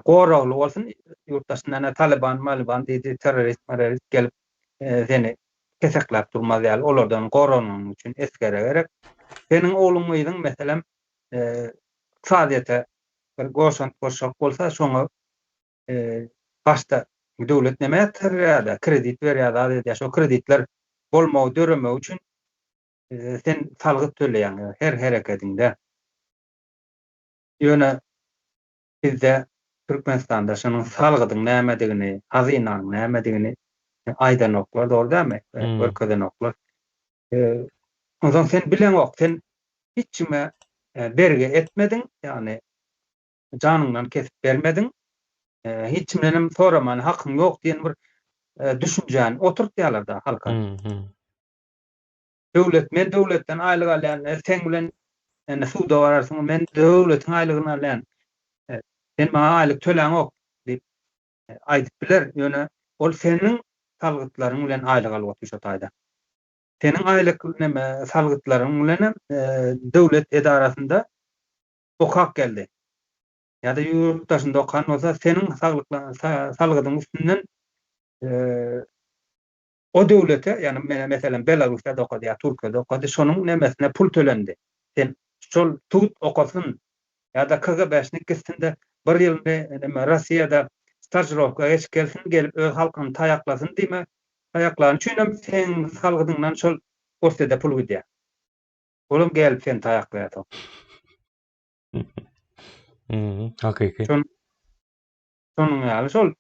goragly bolsun, ýurt daşynda ene talyban malyban diýdi terrorist marorist gelip seni kesekläp durmaz ýaly olardan goranmagyň üçin esgere gerek. Seniň ogluň gyzyň meselem ykdysadyýete bir goşant goşjak bolsa şoňa başda döwlet neme etdirýär-de, kredit berýär, zat edýär. Şo kreditler bolmagy, döremegi üçin sen salgyt töleýäň her herekediňde. Ýöne bizde Türkmenistanda şonuň salgydyň nämedigini, hazynanyň nämedigini aýdanoklar, dogry dälmi? Görkezenoklar. Onsoň sen bileňok, sen hiç kime bergi etmediň, ýagny janyňdan kesip bermediň, hiç kimdenem soramana hakyň ýok diýen bir düşünjäni oturtýarlar-da halka. Döwlet, men döwletden aýlyk alýan, seň bilen indi suda bararsyň, men döwletiň aýlygyny alýan, sen maňa aýlyk töläňok diýip aýdyp biler, ýöne ol seniň salgytlaryň bilen aýlyk alyp otyr şo taýda. Seniň aýlyk neme salgytlaryň bilenem döwlet edarasynda okap geldi. Ýa-da ýurt daşynda okan bolsa, seniň salgydyň üstünden o döwlete, ýagny meselem Belarusýada okady ýa Türkiýede okady, şonuň nemesine pul tölendi. Sen şol tut okasyn ýa-da KGB-şnik gitsin-de bir ýylyny neme Rossiýada stažirowka geçip gelsin, gelip öz halkyny taýaklasyn diýme, Taýaklany üçinem seň salgydyňdan şol Orsýede pul gidýär. Olam gelip seni taýaklaýar soň. Hakyky. Şonuň ýaly şol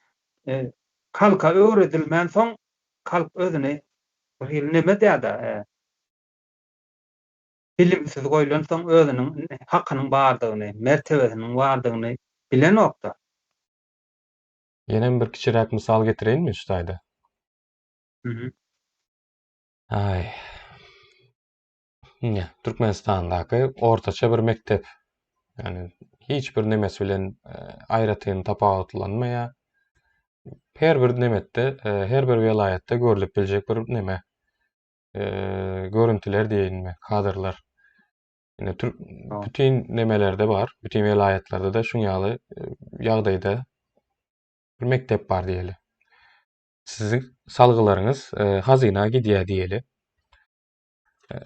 halka öwredilmän soň halk özüni bir hili neme edýär-de, bilimsiz goýlan soň özüniň hakynyň bardygyny, mertebesiniň bardygyny bilenok-da. Ýenem bir kiçiräk mysal getireýinmi şu taýda? Mhm. Aý. Ine, Türkmenistandaky ortaça bir mekdep. Ýani hiç bir nemesi bilen e, aýratyn tapawutlanmaýar. Her bir nemetde, e, her bir welaýatda görlüp biljek bir neme. E, görüntüler diýeýinmi, kadrlar. Ine, bütin nemelerde bar, bütin welaýatlarda-da şuň ýaly e, ýagdaýda bir mekdep bar diýeli. Siziň salgylaryňyz e, hazyna gidýär diýeli. E,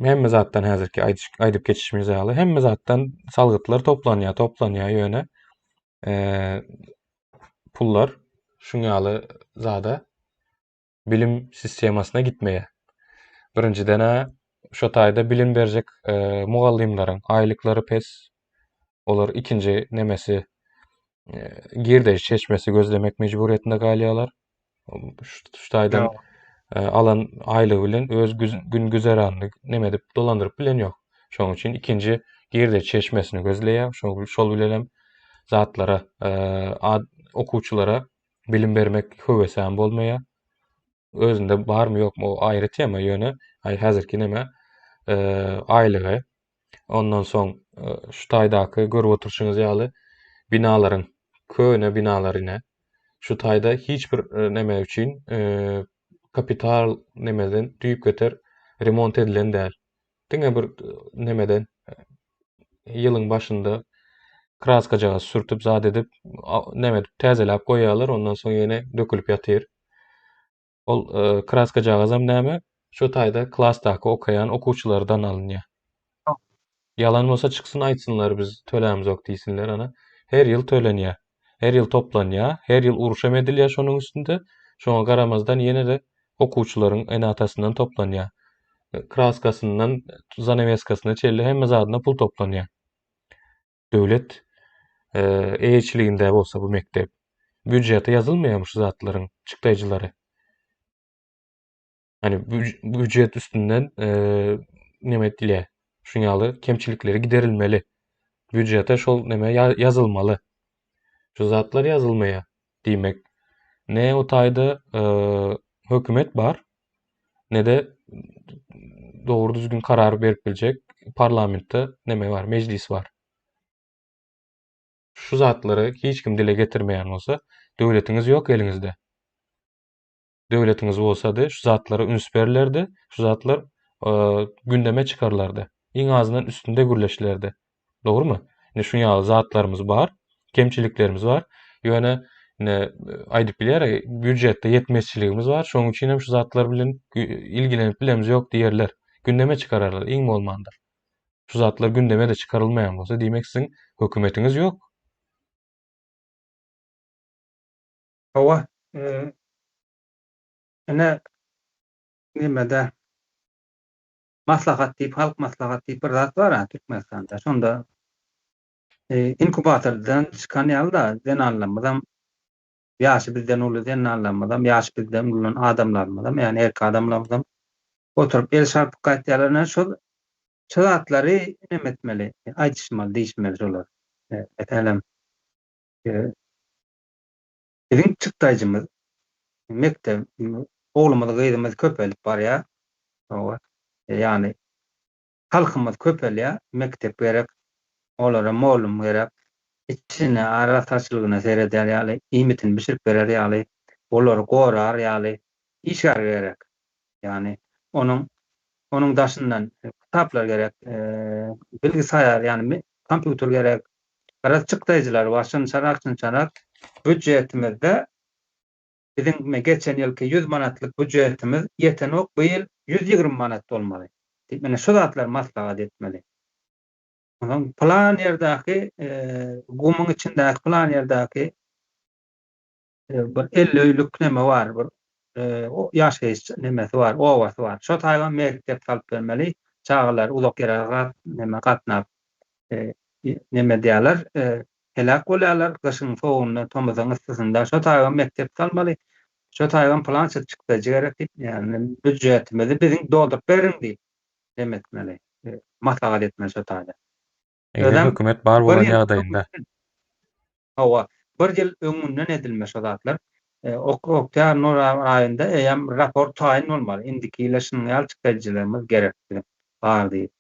hemme zatdan häzirki aýdyp geçişimiz ýaly, hemme zatdan salgytlar toplanýar, toplanýar ýöne e, pullar şuň ýaly zada bilim sistemasyna gitmeýär. Birinjiden-ä şo taýda bilim berjek e, mugallymlaryň aýlyklary pes. Olar ikinji nemesi e, girdeji çeşmesi gözlemek mejburyýetinde galýarlar. Şu taýdan e, alan aýlygy bilen öz gün güzeranyny neme edip dolandyryp bilen ýok. Şonuň üçin ikinji girdeji çeşmesini gözleýär. Şol, şol bilen hem zatlara, e, okuwçylara bilim bermek höwesem bolmaýar. Özünde barmy ýokmy o aýry tema ýöne aý häzirki neme aýlygy ondan soň şu taýdaky görüp oturyşyňyz ýaly binalaryň köne binalar ine. Şu taýda hiç bir neme üçin kapital nemeden düýpgöter remont edilen däl. Diňe bir nemeden ýylyň başynda kraskajagaz sürtüp zat edip neme edip täzeläp goýýarlar, ondan soň ýene dökülip ýatyr. Ol kraskajagazam näme? Şu taýda klasdaky okaýan okuwçylardan alynýar. Ýalan bolsa çyksyn aýtsynlar biz tölämzok diýsinler ana. Her ýyl tölenýär. Her ýyl toplanýar. Her ýyl uruşam edilýär şonuň üstünde. Şoňa garamazdan ýene-de okuwçylaryň ene-atasyndan toplanýar. Kraskasyndan zanaweskasyna çenli hemme zadyna pul toplanýar. Döwlet eýeçiliginde bolsa bu mekdep. Býujete ýazylmaýarmy şu zatlaryň çykdaýjylary? Hani býujet üstünden neme edilýär? Şuň ýaly kemçilikleri giderilmeli. Býujete şol neme ýazylmaly. Şu zatlar ýazylmaýar. Diýmek, ne o taýda hökümet bar, ne-de dogry düzgün karar berip biljek parlamentde neme bar, mejlis bar. Şu zatlary hiç kim dile getirmeýän bolsa, döwletiňiz ýok eliňizde. Döwletiňiz bolsady, şu zatlara üns berilerdi, şu zatlar gündeme çykarylardy. Iň azyndan üstünde gürleşilerdi. Dogrumy? Indi şuň ýaly zatlarymyz bar, kemçiliklerimiz bar. Ýöne ine aýdyp bilýär, býujetde ýetmezçiligimiz bar. Şonuň üçin hem şu zatlar bilen ilgilenip bilemiz ýok diýerler. Gündeme çykararlar iň bolmanda. Şu zatlar gündeme-de çykarylmaýan bolsa, diýmek siziň hökümetiňiz ýok. Hawa, ine nemede Maslahat diýip, Halk maslahat diýip bir zat bar-a Türkmenistanda. Şonda inkubatordan çykan ýaly-da zenanlarymyzam, ýaşy bizden uly zenanlarymyzam, ýaşy bizden uly adamlarymyzam, ýagny erkek adamlarymyzam oturyp el çarpyp gaýtýarlar. Ine şol şu zatlary neme etmeli, aýdyşmaly, diýişmeli şolar. Meselem, biziň çykdaýjymyz mekdep oglumyz gyzymyz köpelip barýar. Hawa. Ýagny halkymyz köpelýär, mekdep gerek, olara mugallym gerek, içine arassaçylygyna sereder ýaly, iýmitini bişirip berer ýaly, olary gorar ýaly işgär gerek. Ýagny onuň onuň daşyndan kitaplar gerek, bilgisaýar, ýagny kompýuter gerek. Garaz çykdaýjylar bar, şynçarak şynçarak býudjetimizde Biziň geçen ýylky 100 manatlyk býujetimiz ýetenok, bu ýyl 120 manat bolmaly diýip, ine şu zatlary maslahat etmeli. Onsoň pylan ýerdäki gumuň içindäki pylan ýerdäki bir 50 öýlük neme bar, bir ýaşaýyş nemesi bar, obasy bar. Şo taýdan mekdep salyp bermeli. Çagalar uzak ýere neme gatnap neme edýärler, Heläk bolýarlar gyşyň sowugynda, tomusyň yssysynda. Şo taýgam mekdep salmaly, şo taýgam pylança çykdajy gerek diýip, ýagny býujetimizi biziň dolduryp beriň diýip neme etmeli, maslahat etmeli şo taýda. Eger Özem hökümet bar bir bolan ýyl ýagdaýynda. Hawa, bir ýyl öňünden edilme şo zatlar. Oktýabr, noýabr aýynda eýýäm raport taýyn bolmaly. Indiki ýyla şunuň ýaly çykdajylarymyz gerek biziň bar diýip.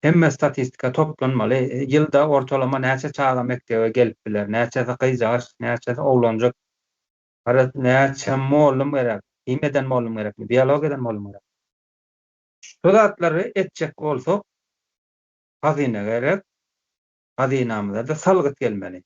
Hemme statistika toplanmaly. Ýylda ortalama näçe çaga mekdebe gelip biler, näçesi gyzjagaş, näçesi oglanjyk, garaz, näçe mollum gerek, himiýadan mollum gerekmi, biologiýadan mollum gerek. Şu zatlary etjek bolsak, hazyna gerek, hazynamyza-da salgyt gelmeli.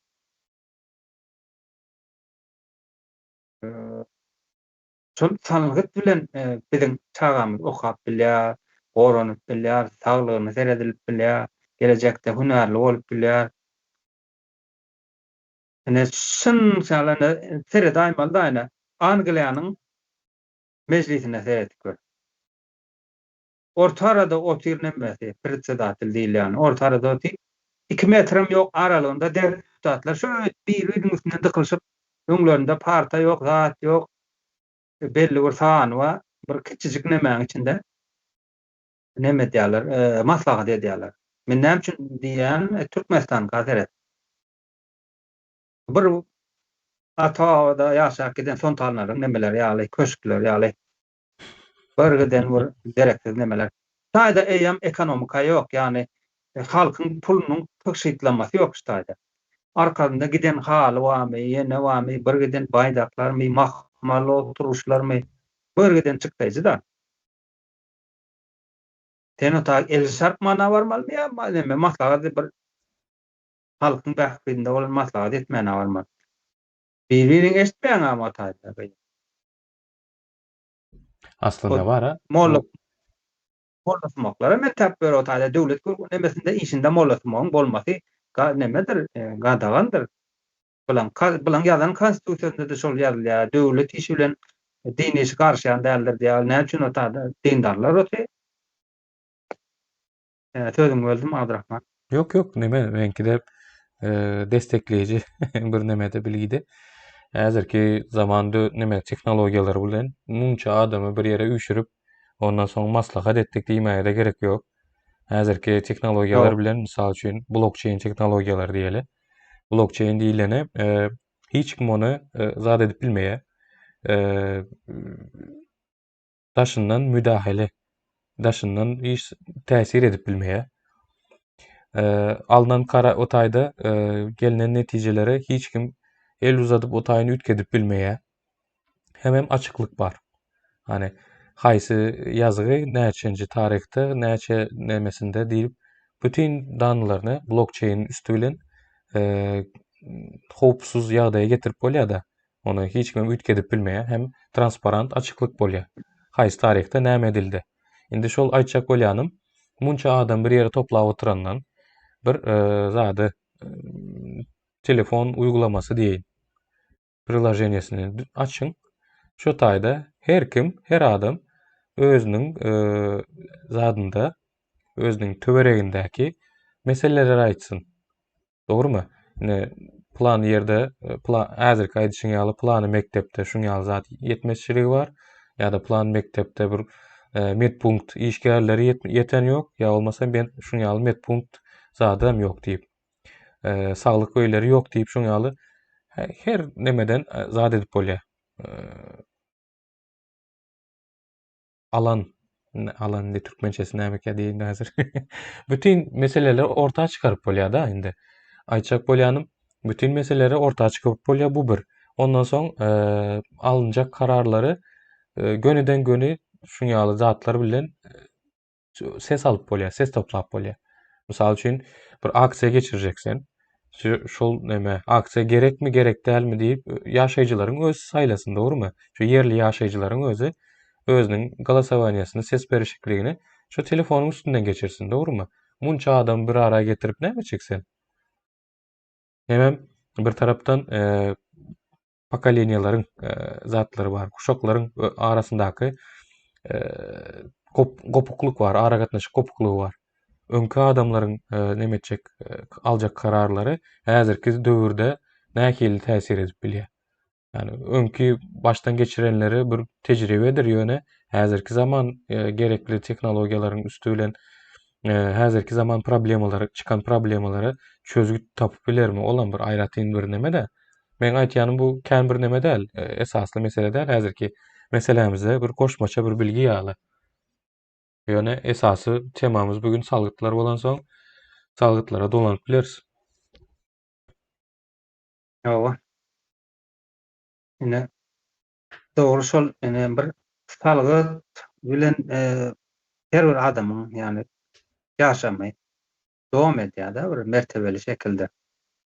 Şol salgyt bilen biziň çagamyz okap bilýär, goranyp bilýär, saglygyna seredilip bilýär, gelejekde hünärli bolup bilýär. Ine, şunçaly ine seredaýmaly-da ine, Angliýanyň mejlisine seredip gör. Orta arada otyr nemesi, predsedatel diýilýäni, orta arada otyr. Iki metrem ýok aralygynda deputatlar şöýdüp biri-biriniň üstünden dykylyşyp, öňlerinde parta ýok, zat ýok, belli bir sany bar, bir kiçijik nemäň içinde neme edýärler, maslahat edýärler. Men näme üçin diýýänim, Türkmenistanka seret. Bir ata-babada ýaşap giden soltanlaryň nemeleri ýaly, köşkleri ýaly. Bir giden bir dereksiz nemeler. Taýda eýýäm ekonomika ýok, ýagny. Halkyň pulunyň tygşytlamasy ýok şu taýda. Arkasynda giden haly barmy, ýene barmy, bir giden baýdaklarmy, mahmal oturyşlarmy, bir giden çykdaýjy-da. Sen o taý el çarpmana barmalymy ýa neme maslahat bir halkyň bähbidinde bolan maslahat etmäne barmaly. Bir-biriňi eşitmeýäňmi o taýda? Aslynda bar-a. Molla Mollasumaklara men tap ber o taýda döwlet nemesinde işinde mollasumagyň bolmasy nemedir gadagandyr. Bulaň bulaň ýazan konstitusiýasynda-da şol ýazylýar. Döwlet işi bilen din işi garyşýan däldir diýýär. Näme üçin o taýda dindarlar oty? Sözüňi böldüm Abdyrahman. Ýok ýok neme meňkide destekleýji bir nemede bilgide. Häzirki zaman neme tehnologiýalary bilen munça adamy bir ýere üýşürip ondan soň maslahat etdik diýmäge-de gerek ýok. Häzirki tehnologiýalar bilen mysal üçin blokçeýn tehnologiýalary diýeli. Blokçeýn diýileni hiç kim ony zat edip bilmeýär. Daşyndan müdahele, daşyndan iş täsir edip bilmeýär. Alnan kara o taýda gelnen netijelere hiç kim el uzadyp o taýyny üýtgedip bilmeýär. Hemem açyklyk bar. Hani haýsy ýazgy näçenji taryhda, näçe nemesinde diýip, bütin danlaryny blokçeýn üsti bilen e, howpsuz ýagdaýa getirip bolýar-da. Ony hiç kim üýtgedip bilmeýär. Hem transparant açyklyk bolýar. Haýsy taryhda näme edildi. Indi şol aýtjak bolýanym, munça adam bir ýere toplap oturandan bir e, zady telefon uygulamasy diýeýin. Priloženiýesini açyň. Şu taýda her kim, her adam özüniň e, zadynda, özüniň töweregindäki meseleleri aýtsyn. Dogrumy? Indi plan ýerde, e, plan häzirki aýdyşyň ýaly plany mekdepde şuň ýaly zat ýetmezçiligi bar ýa-da plan mekdepde bir e, medpunkt işgärleri ýeten ýok, ýa bolmasa men şuň ýaly medpunkt zadam ýok diýip. E, saglyk öýleri ýok diýip şuň ýaly her nemeden e, zat edip bolýar. E, alan alan indi türkmençesi nämekä diýeýin häzir. Bütün meseleleri orta çykaryp bolýar-da indi. Aýtjak bolýanym, bütün meseleleri orta çykaryp bolýar bu bir. Ondan soň e, alynjak kararlary e, gönüden göni şuň ýaly zatlar bilen ses alyp bolýar, ses toplap bolýar. Mysal üçin, bir aksiýa geçirjek sen. Şol näme, aksiýa gerekmi, gerek dälmi diýip, ýaşaýjylaryň özi saýlasyn, dogrumy? Şu ýerli ýaşaýjylaryň özi özüniň golosowaniýasyny, ses berişikligini şu telefonyň üstünden geçirsin, dogrumy? Munça adamy bir ara getirip näme etjek sen? Hemem bir tarapdan pokoleniýalaryň zatlary bar, guşaklaryň arasyndaky gopuklyk bar, aragatnaşyk gopuklygy bar. Öňki adamlaryň neme etjek, aljak kararlary häzirki döwürde nähili täsir edip bilýär? Ýani öňki başdan geçirenleri bir tejribedir, ýöne häzirki zaman gerekli tehnologiýalaryň üsti bilen häzirki zaman problemalary, çykan problemalara çözgüt tapyp bilermi? Olam bir aýratyn bir neme-de. Meň aýtýanym bu kän bir neme däl, esasly mesele däl, häzirki meselämize bir goşmaça bir bilgi ýaly. Ýöne esasy temamyz bu gün salgytlar bolansoň, salgytlara dolanyp bileris. Hawa. Ine, dogry şol, ine bir salgyt bilen her bir adamyň, ýagny ýaşamy dowam edýär-de bir mertebeli şekilde.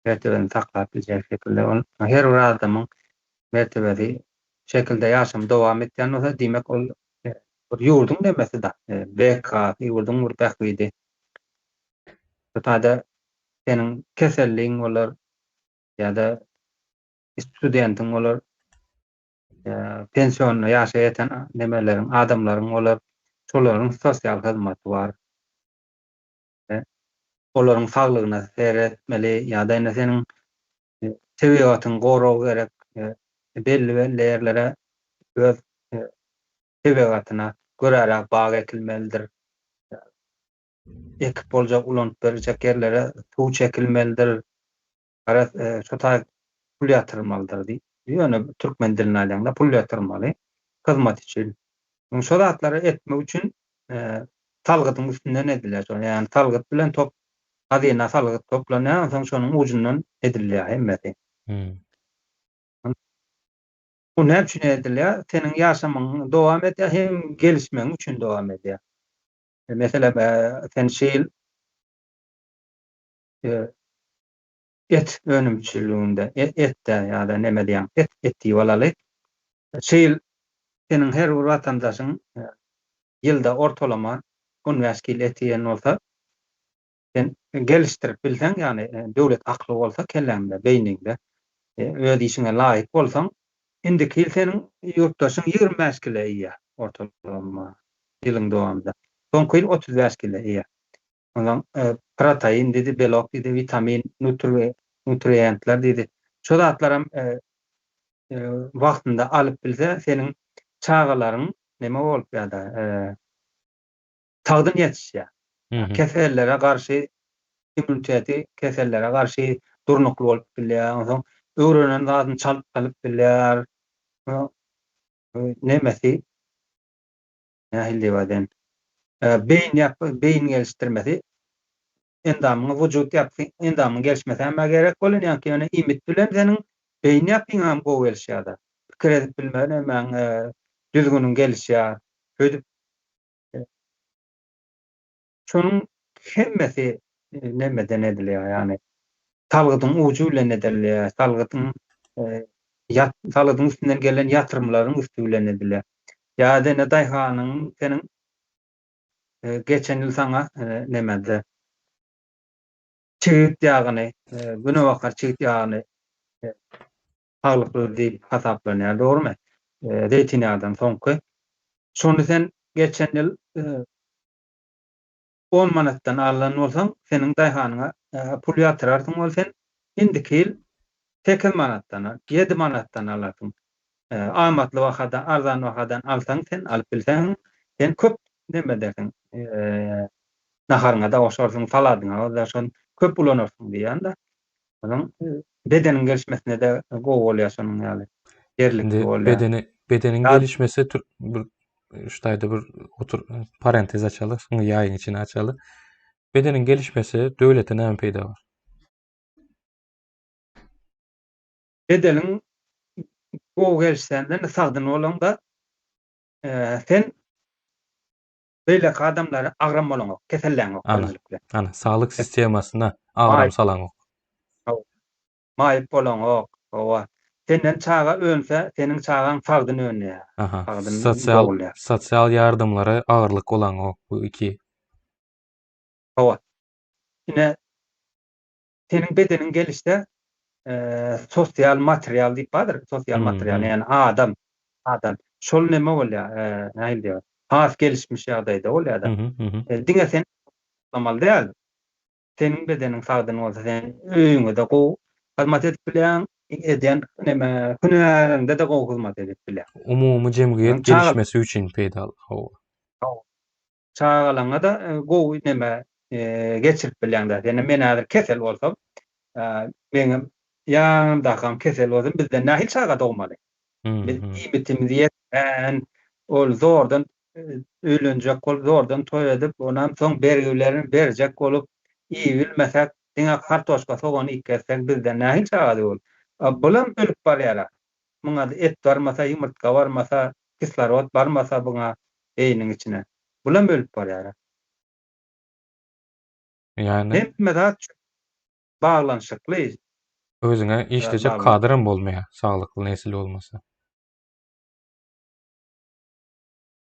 Mertebesini saklap biljek şekilde. Ol her bir adamyň mertebesi şekilde ýaşamy dowam etýän bolsa, diýmek ol bir ýurduň nemesi-de, BK-sy, ýurduň bir bähbidi. Bu taýda seniň keselliň bolar ýa-da studentiň bolar, pensionda ýaşa ýeten nemeleriň, adamlaryň bolar, şolaryň sosial hyzmaty bar. Olaryň saglygyna seretmeli ýa-da indi seniň tebigatyň goragy gerek, belli-belli ýerlere öz tebigatyna göräräk bag ekilmelidir. Ekip boljak, ulanyp berjek ýerlere suw çekilmelidir. Garaz, şo taý pul ýatyrmalydyr diýip, ýöne türkmen dilinde aýdaňda pul ýatyrmaly hyzmat üçin. Şo zatlary etmek üçin salgydyň üstünden edilýär şol. Ýagny salgyt bilen top. Hazyna salgyt toplanýar, onsoň şonuň ujundan edilýär hemmesi. Bu näme üçin edilýär? Seniň ýaşamagyň dowam edýär hem gelişmegiň üçin dowam edýär. Meselem, sen şu ýyl et önümçiliginde, etde ýa-da neme diýýäň, et, et diýip alaly. Şu ýyl seniň her bir watandaşyň ýylda ortalama 15 kil et iýen bolsa, sen gelişdirip bilseň, ýagny döwlet akly bolsa kelläňde, beýniňde, öz işiňe laýyk bolsaň, indiki ýyl seniň ýurtdaşyň 25 kile iýýär ortalama ýylyň dowamynda. Soňky ýyl 35 kile iýýär. Onsoň protein diýdi, belok diýdi, witamin, nutrientler diýdi. Şo zatlaram wagtynda alyp bilse, seniň çagalaryň neme bolup ýa-da sagdyn ýetişýär. Kesellere garşy immuniteti kesellere garşy durnukly bolup bilýär. Onsoň öwrenen zadyny çalt alyp bilýär. Nemesi nähili diýip aýdaýyn, beýin ýapgy, beýin gelişdirmesi endamyňy, wujut ýapgy, endamyň gelişmesi hem gerek bolýan, ýaňky ýöne iýmit bilen seniň beýin ýapgyň hem gowy gelişýär-de. Pikir edip bilme nemäň, düzgüniň gelişýär. Şeýdip şonuň hemmesi nemeden edilýär, ýagny salgydyň ujy bilen edilýär, salgydyň salgydyň üstünden gelen ýatyrymlaryň üsti bilen edilýär. Ýa-da ene daýhanyň seniň geçen ýyl saňa nemede çigit ýagyny, günebakar çigit ýagyny saglykly diýip hasaplanýar, dogrumy? Zeýtin ýagdan soňky. Şony sen geçen ýyl on manatdan alan bolsaň, seniň daýhanyňa pul ýatyrarsyň ol sen indiki ýyl sekiz manatdan, ýedi manatdan alarsyň. Amatly bahadan, arzan bahadan alsaň sen, alyp bilseň, sen köp neme edersiň, naharyňa-da goşarsyň, saladyňa-da şony köp ulanarsyň diýýän-de. Onuň bedeniň gelişmesine-de gowy bolýar şonuň ýaly. Ýerlikli bolýar. Bedeni, bedeniň gelişmesi bir şu taýda bir otur parentez açaly, soň ýaýyň içini açaly. Bedeniň gelişmesi döwlete näme peýda bar? Bedeniň gowy gelişsenden sagdyn bolaňda sen beýleki adamlara agram bolaňok, keselläňok birinjilikde. Ana, saglyk sistemasyna agram salaňok. Maýyp bolaňok, hawa. Senden çaga önse, seniň çagaň sagdyn önýär. Aha, sagdyn sosial, dogulýar. Sosial ýardamlara agyrlyk bolaňok bu iki. Hawa. Ine, seniň bedeniň gelişse, sosial material diýip bardyr, sosial material, ýagny adam, adam. Şol neme bolýar, nähili diýer, has gelişmiş ýagdaýda bolýar-da. Diňe sen bolmaly däl. Seniň bedeniň sagdyn bolsa, sen öýüňe-de gowy hyzmat edip bilýäň, edýän neme hünäriňde-de gowy hyzmat edip bilýäň. Umumy jemgyýet gelişmesi üçin peýdaly, hawa. Çagalaňa-da gowy neme geçirip bilýäň-dä. Ýöne men häzir kesel bolsam, meňem ýanymdakam kesel bolsa, bizden nähili çaga dogmaly? Biz iýmitimizi ýetmän, ol zordan öýlenjek bolup, zordan toý edip, onam soň bergilerini berjek bolup, iýibilmesek, diňe kartoşka, sogan iýip gezsek, bizden nähili çaga dogul? Bulam ölüp barýar-a. Muňa et barmasa, ýumurtga barmasa, kislorod barmasa buňa beýniň içine, bulam ölüp barýar-a. Ýagny. Hemme zat baglanyşykly. Özüňe işlejek kadram bolmaýar, saglykly nesil bolmasa.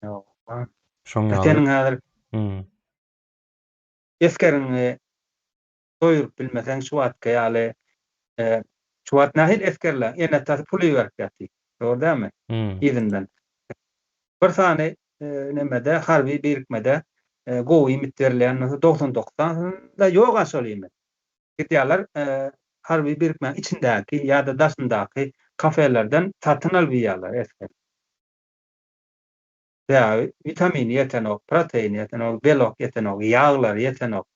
Ýok. Şoň ýaly. Seniň häzir esgeriňi doýuryp bilmeseň şu wagtky ýaly şu wagt nähili esgerler ene-atasy pul iberip ýatyr. Dogry dälmi? Yzyndan. Bir sany nemede harby birikmede gowy iýmit berilýän bolsa 99 sanysynda ýog-a şol iýmit. Gidýärler harby birikmäniň içindäki ýa-da daşyndaky kafelerden satyn alyp iýýärler esger. Sebäbi witamini ýetenok, proteini ýetenok, belok ýetenok, ýaglary ýetenok.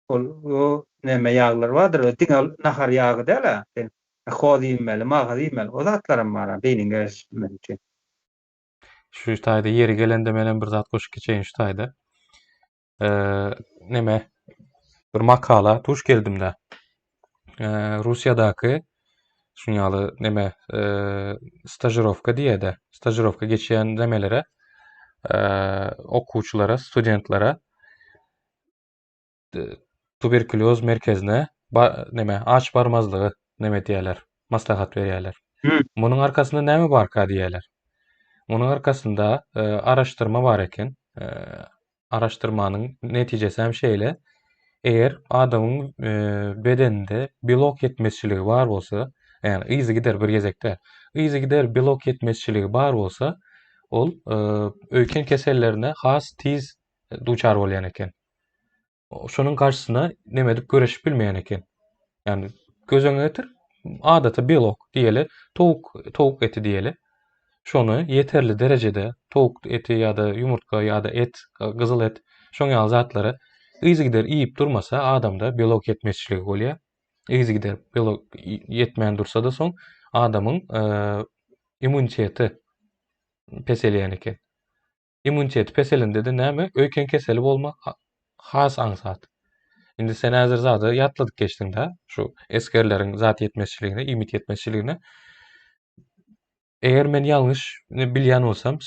Ol o näme ýaglar bardyr, diňe ol nahar ýagy däl-ä, sen hoz iýmeli, magyz iýmeli, o zatlaram bar-a beýniň gelişmegi üçin. Şu taýda ýeri gelende menem bir zat goşup geçeýin şu taýda. Neme? bir makala duş geldim-de. Russiýadaky şuň ýaly neme stažirowka diýýär-de, stažirowka geçýän nemelere, okuwçylara, studentlere tuberkulýoz merkezine neme aç barmazlygy neme edýärler, maslahat berýärler. Munuň arkasynda näme barka diýýärler. Munuň arkasynda araşdyrma bar eken. Araşdyrmanyň netijesi hem şeýle, eger adamyň bedeninde belok ýetmezçiligi bar bolsa, ýagny yzygider bir gezek däl, yzygider belok ýetmezçiligi bar bolsa, ol öýken kesellerine has tiz duçar bolýan eken. Şonuň garşysyna neme edip göreşip bilmeýän eken. Ýagny göz öňüne getir, adaty belok diýeli, towuk towuk eti diýeli. Şony ýeterli derejede towuk eti ýa-da ýumurtga ýa-da et, gyzyl et, şoň ýaly zatlary yzygider iýip durmasa adamda belok ýetmezçiligi bolýar. Yzygider belok ýetmän dursa-da soň adamyň immuniteti peselýän eken. Immuniteti peselende-de näme, öýken keseli bolmak has aňsat. Indi sen häzir zady ýatladyp geçdiň-dä, şu esgerleriň zat ýetmezçiligini, iýmit ýetmezçiligini. Eger men ýalňyş bilýän bolsam,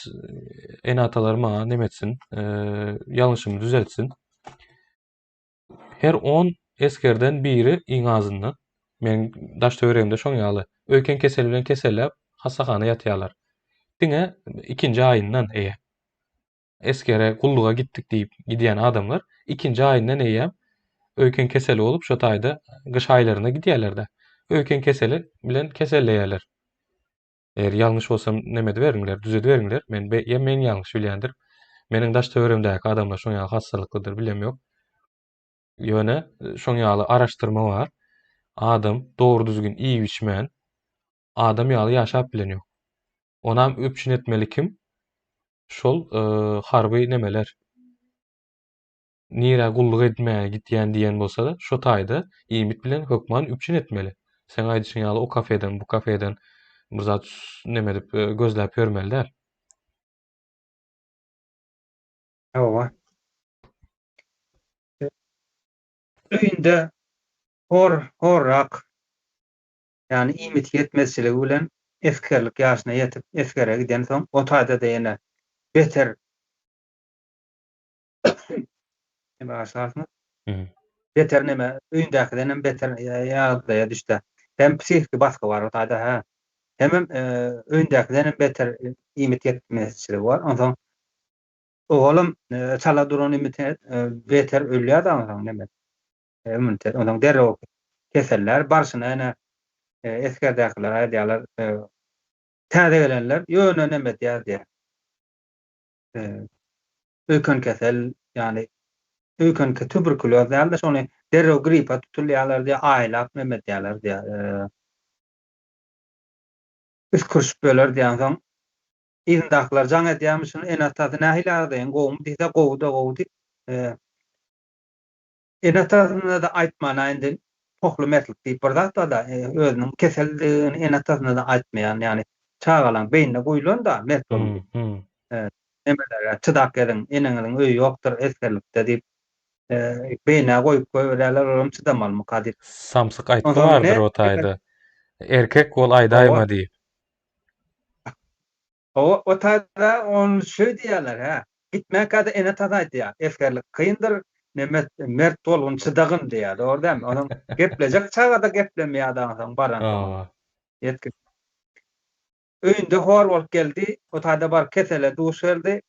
ene-atalar maňa neme etsin, ýalňyşymy düzeltsin. Her on esgerden biri iň azyndan, meniň daş-töweregimde şoň ýaly, öýken keseli bilen keselläp, hassahana ýatýarlar. Diňe ikinji aýyndan eýýäm. Esgere gulluga gitdik diýip gidýän adamlar ikinji aýyndan eýýäm öýken keseli bolup, şo taýda gyş aýlarynda gidýärler-de. Öýken keseli bilen keselleýärler. Eger ýalňyş bolsam neme ediberiňler, düzediberiňler. Men be ýa men ýalňyş bilýändir. Meniň daş töweregimdäki adamlar şoň ýaly hassalyklydyr bilem ýok. Ýöne şoň ýaly araşdyrma bar. Adam dogry düzgün iýip içmän adam ýaly ýaşap bilen ýok. Onam üpjün etmeli kim? Şol harby nemeler. Nirä gulluk etmäge gitýän diýen bolsa-da, şo taýda iýmit bilen hökman üpjün etmeli. Seň aýdyşyň ýaly o kafeden, bu kafeden bir zat neme edip gözläp ýörmeli däl. Hawa. Öýünde hor, horrak, ýagny iýmit ýetmezçiligi bilen esgerlik ýaşyna ýetip, esgere gidensoň, o taýda-da ýene beter Neme aşarsyňyz? Beter neme, öýündäkiden hem beter ýagdaýa düşdi. Hem psihiki basgy bar o taýda, hä. Hemem öýündäkiden hem beter iýmit ýetmezçiligi bar. Onsoň owalam çala duran iýmite beter ölýär-de onsoň neme. Immunitet. Onsoň derrew keseller barşyna ene esgerdäkiler aýdýarlar, täze gelenler ýöne neme edýär diýýär. Öýken kesel, ýagny öýken tuberkulýoz däl-de, şony derrew gripe tutulýarlar diýýär, aýlap neme edýärler diýýär. Üsgürişip öler diýýär. Onsoň yzyndakylar jaň edýärmiş, ene-atasy nähili ýagdaýyň, gowumy diýse, gowy-da gowy diýip, Ene-atasyna-da aýtman-a indi pohly mertlik diýip bir zat bar-da, özüniň keseldigini ene-atasyna-da aýtmaýan, ýagny çagalaň beýnine guýlan-da mert boluň diýip. Nemelere çydap geziň, eneňiziň öýi ýokdur esgerlikde diýip, beýnä goýup goýberýärler, olam çydamalymyka diýip. Samsyk aýtgy bardyr o taýda. Erkek bol aýdaýma diýip. Hawa, o taýda ony şeý diýýärler, hä. Gitmänkä-de ene-atasy aýdýar, esgerlik kyndyr, nemet, mert bolgun, çydagyn diýýär, dogry dälmi? Onuň geplejek çaga-da geplemeýär dagy soň baransoň. Hawa. Ýetgin. Öýünde hor bolup geldi, o taýda baryp kesele duş geldi.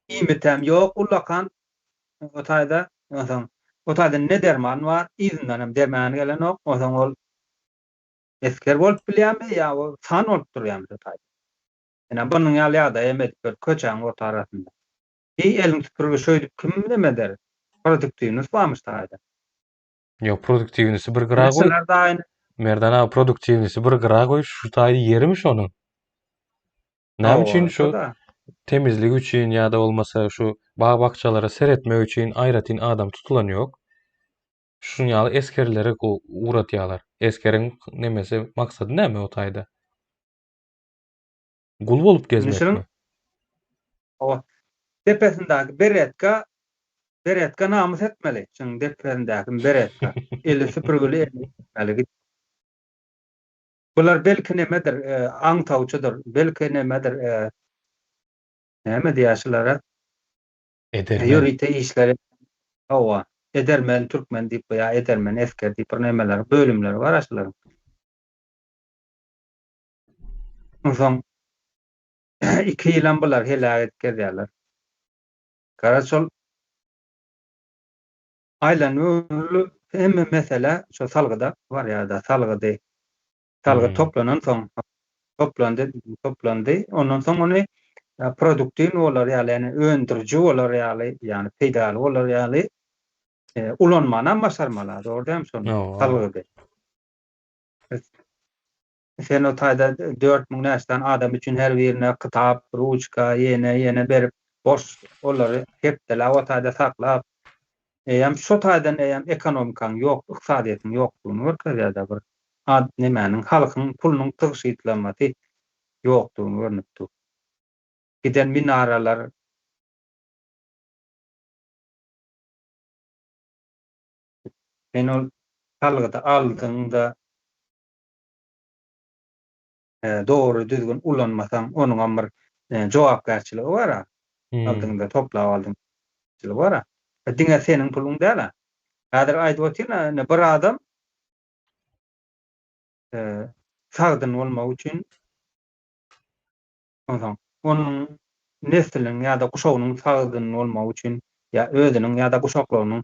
Iýmitem ýok ullakan o taýda. Onsoň o taýda ne derman bar, yzyndan hem derman gelenok. Onsoň ol Esger bolup bilýärmi ýa o san bolup durýarmy şo taýda? Ine bunuň ýaly ýagdaý hem edip ber köçäň orta arasynda. Hiý eliň süpürgi şöýdüp kim neme eder? Produktiwnost barmyş taýda. Ýok produktiwnosy bir gyra goý. Näçeler daýyny. Merdan aga produktiwnosy bir gyra goý şu taýy ýerimi şonuň? Näme üçin şu temizlik üçin ýa-da bolmasa şu bag-bakjalara seretmek üçin aýratyn adam tutulan ýok? Şuň ýaly esgerleri ugratýarlar. Esgeriň nemesi, maksady näme o taýda? Gul bolup gezmekmi? Hawa. Depesindäki beretka. Beretka namys etmeli. Şuň depderindäki beretka. Eli süpürgili eli etmeli. Bular belki nemedir, aňtawçydyr, belki nemedir, näme diýýär şulara? Edermen. Ýörite işleri hawa, edermen türkmen diýip ýa edermen esger diýip bir nemeler, bölümleri bar şularyň. Onsoň iki ýylam bular heläk edip gezýärler. Garaz şol aýlanyp hemme mesele şo salgyda barýar-da, salgydy. Salgyt toplanan soň toplandy, toplandy. Ondan soň ony produktiw bolar ýaly, ýagny öndüriji bolar ýaly, ýagny peýdaly bolar ýaly ulanmanam başarmaly, dogry dälmi şony? Salgydy. Sen o taýda 4000 näçe sany adam üçin her birine kitap, ruçka, ýene, ýene berip, boş olary hepdeläp o taýda saklap, eýýäm şo taýdan eýýäm ekonomikaň ýok, ykdysadyýetiň ýokdugyny görkezýär-de bir ad nemäniň, halkyň pulunyň tygşytlanmasy ýokdugyny görnüp dur. Giden minaralar. Sen ol salgydy aldyň-da, dogry düzgün ulanmasaň, onuňam bir jogapkärçiligi bar-a. Aldyňda toplap aldyň bar-a. Diňe seniň puluň däl-ä. Häzir aýdyp otyryn-a, indi bir adam sagdyn bolmak üçin onsoň onuň nesliniň ýa-da guşagynyň sagdyn bolmagy üçin ýa özüniň ýa-da guşaklarynyň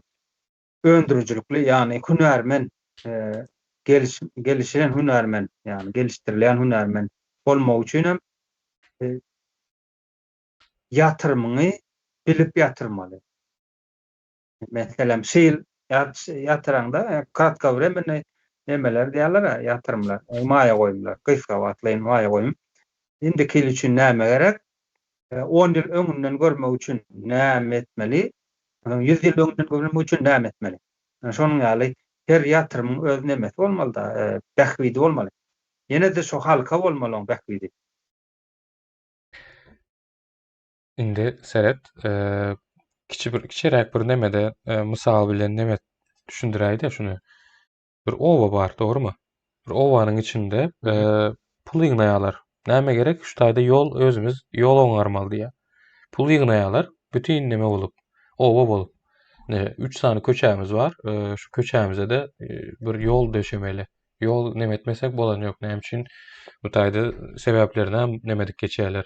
öndürijilikli, ýagny hünärmen, gelişen hünärmen, ýagny gelişdirilen hünärmen bolmagy üçin hem ýatyrymyňy bilip ýatyrmaly. Meselem, şu ýyl ýatyraňda, kratkovremennyi nemeler diýýärler-ä, ýatyrymlar, maýa goýumlar, gysga wagtlaýyn maýa goýum. Indiki ýyl üçin näme gerek? On ýyl öňünden görmek üçin näme etmeli? 100 ýyl öňünden görmek üçin näme etmeli? Şonuň ýaly her ýatyrymyň öz nemesi bolmaly-da, bähbidi bolmaly. Ýene-de şo halka bolmaly oň bähbidi. Indi seret, kiçi bir kiçiräk bir nemede mysal bilen neme düşündiräýde şuny. Bir oba bar, dogrumy? Bir obanyň içinde pul ýygnaýarlar. Näme gerek? Şu taýda ýol özümiz ýol oňarmaly diýýär. Pul ýygnaýarlar, bütin neme bolup, oba bolup. Ne, 3 sany köçämiz bar. Şu köçämize-de bir ýol döşemeli. Ýol neme etmesek bolan ýok. Näme üçin? Bu taýda sebäplerini hem neme edip geçýärler.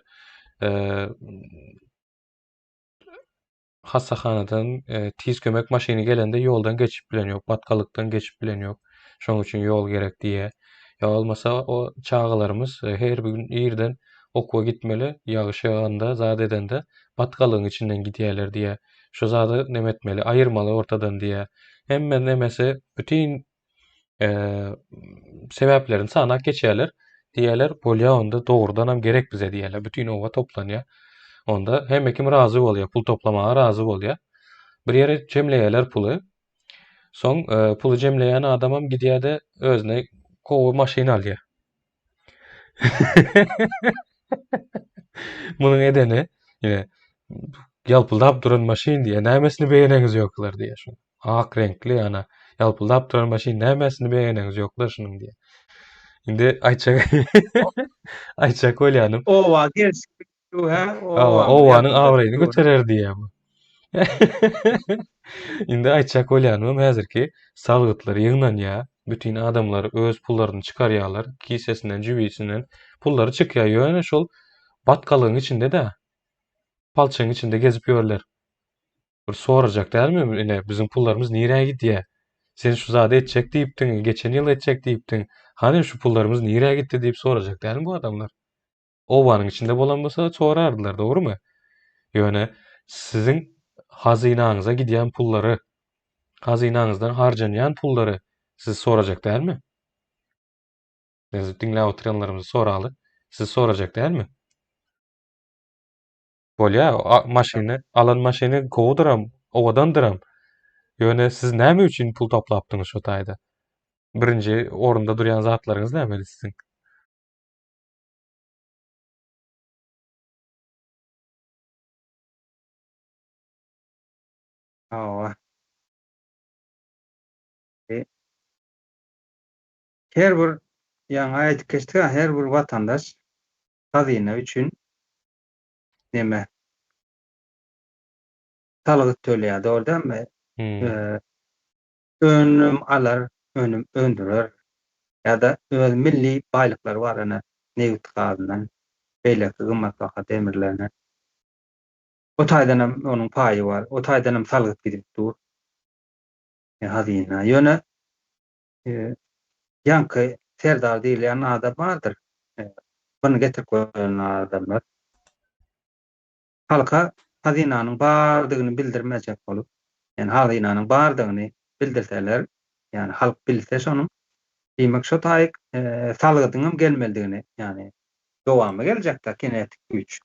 Hassahanadan tiz kömek maşyny gelende ýoldan geçip bilen ýok, batgalykdan geçip bilen ýok. Şonuň üçin ýol gerek diýýär. Ýa bolmasa o çagalarymyz her gün irden okuwa gitmeli, ýagyş ýaganda, zat edende batgalygyň içinden gidýärler diýýär. Şu zady neme etmeli, aýyrmaly ortadan diýýär. Hemme nemesi bütin sebäplerini sanap geçýärler. Diýýärler, bolýa onda dogrudanam gerek bize diýýärler. Bütin oba toplanýar. Onda hemme kim razy bolýar, pul toplamaga razy bolýar. Bir ýere jemleýärler puly. Soň puly jemleýän adamam gidýär-de özüne gowy maşyn alýar. Munuň edeni ýene ýalpyldap duran maşyn diýýär. Nämesini begeneňiz ýoklar diýýär şuny. Ak reňkli ýana ýalpyldap duran maşyn nämesini begeneňiz ýoklar şunuň diýýär. Indi aýtjak aýtjak bolýanym. Oba gelşikli hä? Obanyň abraýyny göterer diýýär bu. Indi aýtjak bolýanym häzirki salgytlar ýygnanýar. Bütin adamlar öz pullaryny çykarýarlar, kisesinden, jübisinden pullary çykýar. Ýöne şol batgalygyň içinde-de, palçygyň içinde gezip ýörler. Bir sorajak dälmi, ine, biziň pullarymyz nirä gidýär? Sen şu zady etjek diýipdiň, geçen ýyl etjek diýipdiň. Hany şu pullarymyz nirä gitdi diýip sorajak dälmi bu adamlar? Obanyň içinde bolan bolsa sorardylar, dogrumy? Ýöne siziň hazynaňyza gidýän pullary, hazynaňyzdan harjanýan pullary siz sorajak dälmi? Biz diňläp oturanlarymyzy soraly. Siz sorajak dälmi? Bolýa, maşyny, alan maşyny gowudyram, owadandyram. Ýöne siz näme üçin pul toplapdyňyz şo taýda? Birinji orunda durýan zatlaryňyz nämedi siziň? Hawa. Her bir ýaňy aýdyp geçdik-ä, her bir watandaş hazyna üçin neme salgyt töleýär, dogry dälmi? Önüm alar, önüm öndürer ýa-da öz milli baýlyklary bar ene nebit-gazyndan, beýleki gymmatbaha demirlerinden. O taýdan hem onuň paýy bar. O taýdan hem salgyt gidip dur. Hazyna. Ýöne ýaňky serdar diýilýän adam bardyr. Bunu getirip goýan adamlar. Halka hazynanyň bardygyny bildirmejek bolup, ýagny hazynanyň bardygyny bildirseler, ýagny halk bilse şonuň, diýmek şo taýyk salgydyň hem gelmelidigini, ýagny dowamy geljekde kinetik güýç.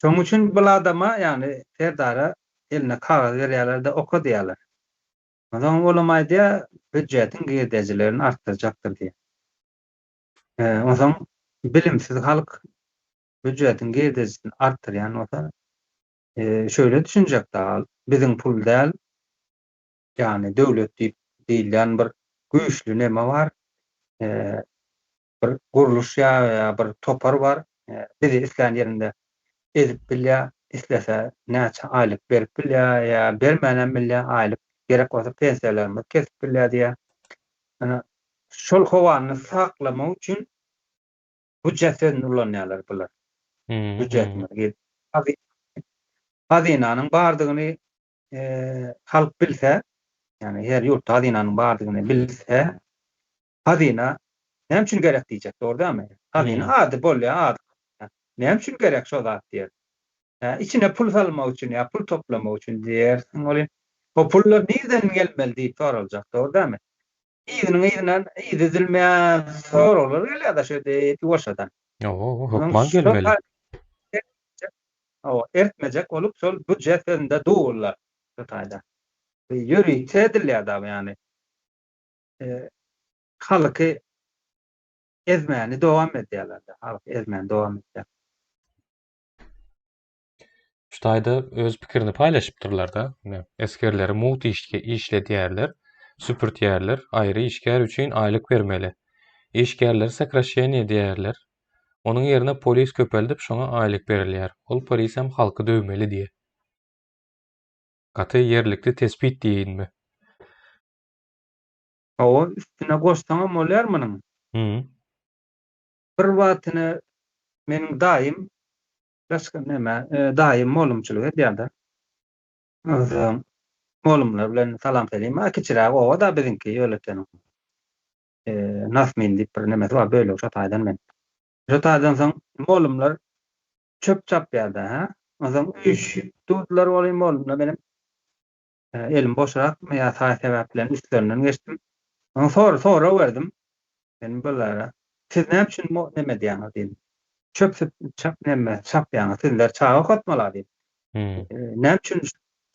Şonuň üçin bul adama, ýagny serdara eline kagyz berýärler-de oka diýýärler. Onsoň olam aýdýar, býudjetiň girdejilerini artdyrjakdyr diýip. Onsoň bilimsiz halk býudjetiň girdejisini artdyrýan bolsa, şeýle düşünjek dagy, biziň pul däl, ýagny döwlet diýip diýilýän bir güýçli neme bar, bir gurluş ýa bir topar bar, bizi islän ýerinde ezip bilýär, islese näçe aýlyk berip bilýär ýa bermänem bilýär, aýlyk gerek bolsa pensiýalarymyzy kesip bilýär diýýär. Ýöne şol howany saklamak üçin býujet sözüni ulanýarlar bular. Býujetimiz hazynanyň bardygyny halk bilse, ýagny her ýurtda hazynanyň bardygyny bilse, Hazyna näme üçin gerek diýjek, dogry dälmi? Hazyna ady bolýar, ady. Näme üçin gerek şo zat diýer. Hä, içine pul salmak üçin ýa pul toplamak üçin diýersiň welin, o pullar nirden gelmeli diýip soraljak, dogry dälmi? Yzynyň yzyndan yzy üzülmeýän soraglar gelýär-de şo diýip ýuwaşjadan. Hawa, hökman gelmeli. Hawa, ertmejek bolup şol býujet sözünde durlar şu taýda. Ýörite edilýär dagy ýagny. Halky ezmäni dowam edýärler. Halky ezmäni dowam edýär. Şu taýda öz pikirini paýlaşypdyrlar-da. Esgerleri mugt işledýärler, süpürtýärler, aýry işgär üçin aýlyk bermeli. Işgärleri sokraşeniýe edýärler. Onuň ýerine polis köpeldip, şoňa aýlyk berilýär. Ol polisem halky döwmeli diýýär. Gaty ýerlikli tespit diýeýinmi? Hawa, üstüne goşsaňam bolýar munuň. Bir wagtyny meniň daýym başga neme, daýym molumçylyk edýärdi. Onsoň molumlar bilen salam-selim, a kiçiräk oba-da biziňki Ýolöteniň. Nasmin diýip bir nemesi bar, bölegi şo taýdan men. Şo taýdan soň molumlar çöp çapýardy, hä. Onsoň üýşüp durdular welin molumlar menem Elim boşrakmy ýa saý sebäp bilen üstlerinden geçdim. Oňa sor sorag berdim. Men bulara, Siz näme üçin mo neme edýäňiz diýdim. Çöp süp çap neme çapýaňyz sizler çaga okatmaly-a diýdim. Näme üçin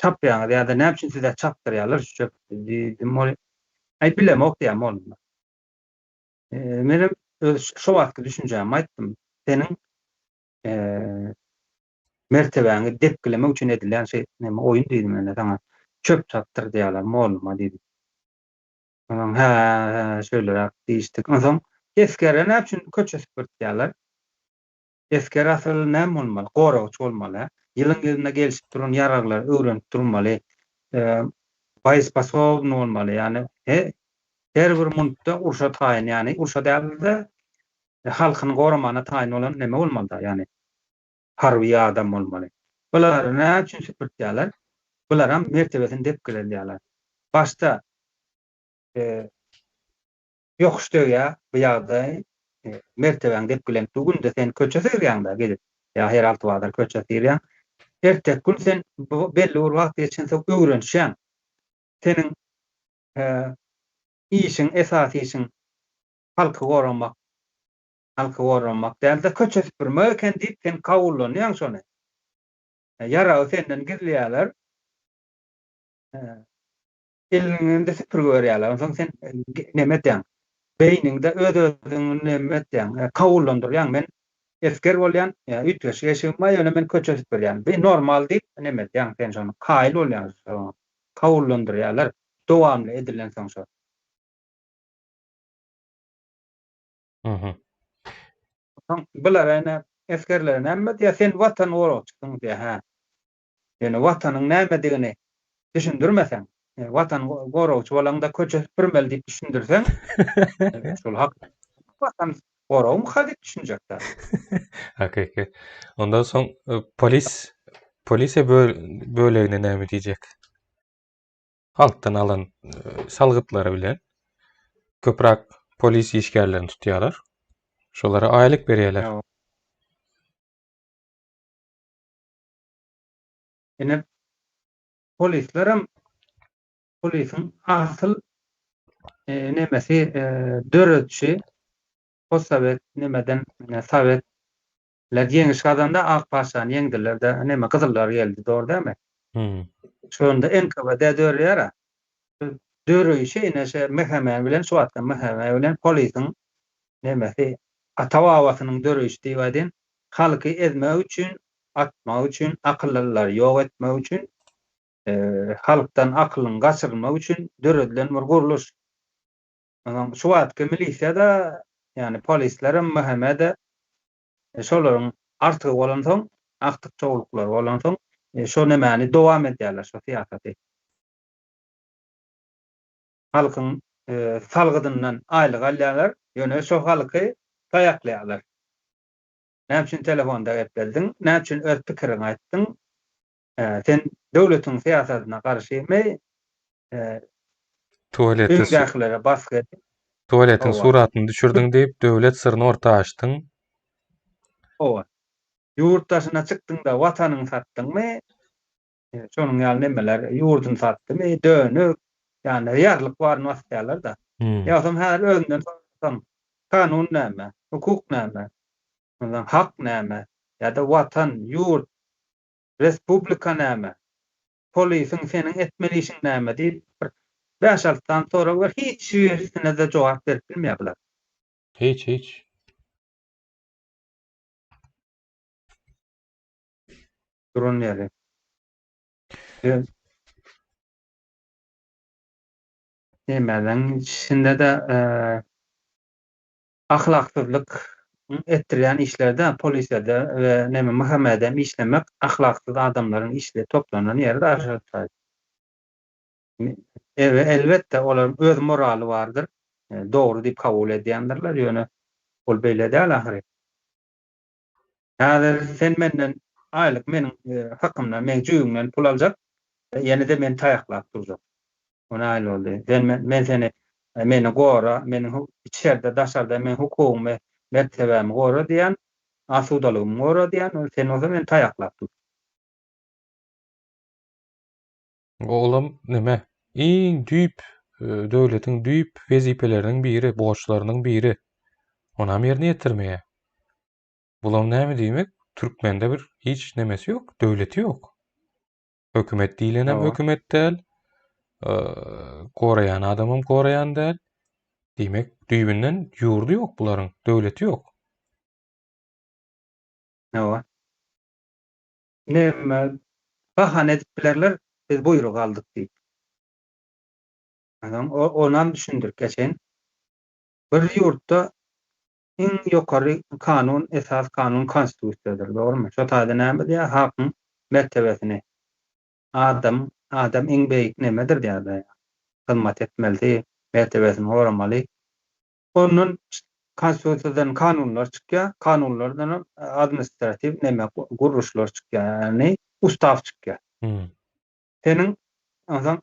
çapýaňyz ýa-da näme üçin size çapdyrýarlar şu çöp diýdim. Ol Aý bilemok diýýär molla. Menem öz şo wagtky düşünjämi aýtdym. Seniň mertebäňi depgilemek üçin edilýän şeý neme oýun diýdim men saňa. Çöp çapdyr diýýärler molluma diýdim. Onsoň hä, hä şeýleräk diýişdik. Onsoň esgere näme üçin köçe süpürtýärler? Esger asyl näme bolmaly? Goragçy bolmaly, hä? Ýylyň ýylyna gelşip duran ýaraglary öwrenip durmaly. Boýesposobny bolmaly, ýagny her bir minutda urşa taýyn, ýagny urşa däl-de, halkyny goramana taýyn bolan neme bolmaly-da, ýagny harby adam bolmaly. Bulary näme üçin süpürtýärler? Bularam mertebesini depgiledýärler. Başda ýokuş degýär bu ýagdaý, mertebäň depgilenip bu günde sen köçe sygyrýaň-da gelip, ýa her alty bazar köçe sygyrýaň. Erteki gün sen bu belli bir wagt geçensoň öwrenişýäň. Seniň işiň, esasy işiň halky goramak, halky goramak däl-de, köçe süpürmek eken diýip, sen kabullanýaň şony. Ýaragy senden gizleýärler. Eliňden-de süpürgi berýärler. Onsoň sen neme edýäň? Beýniňde öz-özüňi neme edýäň? Kabullandyrýaň. Men. Esger bolýan, üýtgeşik eşigim bar, ýöne men köçe süpürýän. Bu normal diýip, neme edýäň sen şony, kaýyl bolýaň şoňa. Kabullandyrýarlar, dowamly edilensoň şo. Mhm. Soň bulara ine esgerlere näme diýýär, sen watan goragçysyň diýýär, hä. Ýöne watanyň nämedigini düşündirmeseň, watan goragçy bolaňda köçe süpürmeli diýip düşündirseň, şol hak watan goragymyka diýip düşünjekler. Hakyky. Ondan soň e, polis polisiýa bölegine näme diýjek? Halkdan alan e, salgytlary bilen köpräk polis işgärlerini tutýarlar. Şolara aýlyk berýärler. Ine polislerem polisiň asyl e, nemesi e, döredişi postsowet nemeden sowet ler ýeňiş gazandy ak patyşany ýeňdiler de neme gyzyllar geldi dogry dälmi? Hmm. Şonda NKWD dörýär. Döreýşi ine şe MHM bilen şu wagtda MHM bilen polisiň nemesi ata-babasynyň döreýşi diýip aýdyn halky ezmek üçin atmak üçin, akyllylary ýok etmek üçin, halkdan akylyň gaçyrylmagy üçin döredilen bir gurluş. Onsoň şu wagtky milisiýa-da, ýagny polislerem, MHM-de şolaryň artygy bolansoň, agtyk-çowluklary bolansoň, şo nemäni dowam edýärler, şo syýasaty. Halkyň salgydyndan aýlyk alýarlar, ýöne şo halky taýaklaýarlar. Näme üçin telefonda gepleddiň? Näme üçin öz pikiriňi aýtdyň? Sen döwletiň syýasatyna garşymy? Tualete Öňdäkilere basgy edip. Tualetiň suratyny düşürdiň diýip, döwlet syryny orta açdyň. Hawa. Ýurt daşyna çykdyň-da, watanyňy satdyňmy? Şonuň ýaly nemeler, ýurduny satdymy, dönük, ýagny ýarlyk baryny basýarlar-da. Ýogsam häzir özünden sorasaň, kanun näme, hukuk näme, ondan hak näme, ýa-da watan, ýurt, respublika näme, polisiň seniň etmeli işiň näme diýip bir bäş-alty sany sorag ber, hiç birisine-de jogap berip bilmeýär bular. Hiç, hiç. Duran ýeri. Nämäniň içinde-de ahlaksyzlyk etdirýän işlerde polisiýada we näme MHM-de işlemek ahlaksyz adamlaryň işli toplanan ýeri daşary. Elbetde olaryň öz moraly bardyr. Dogry diýip kabul edýändirler, ýöne ol beýle däl ahyry. Häzir sen menden aýlyk meniň hakymdan, meň jübimden pul aljak, ýene-de meni taýaklap durjak. O nähili boldy? Sen men seni meni gora, meniň içerde, daşarda meň hukugymy, mertebämi gora diýýän, asudalygymy gora diýýän, sen bolsa meni taýaklap dur. Olam neme? Iň düýp döwletiň düýp wezipeleriniň biri, borçlarynyň biri. Onam ýerine ýetirmeýär. Bulam näme diýmek? Türkmende bir hiç nemesi ýok, döwleti ýok. Hökümet diýlenem hökümet däl. Goraýan adamam goraýan däl. Diýmek, düýbünden ýurdy ýok bularyň, döwleti ýok. Hawa. Näme bahana edip bilerler, biz buýruk aldyk diýip. Onsoň onam düşündirip geçeýin. Bir ýurtda iň ýokary kanun, esas kanun konstitusiýadyr, dogrumy? Şo taýda näme diýýär? Halkyň mertebesini, adam, adam iň beýik nemedir diýýär. Hyzmat etmelisi, mertebesini goramaly. Ondan konstitusiýadan kanunlar çykýar, kanunlardanam administratiw neme gurluşlar çykýar, ýagny ustaw çykýar. Seniň onsoň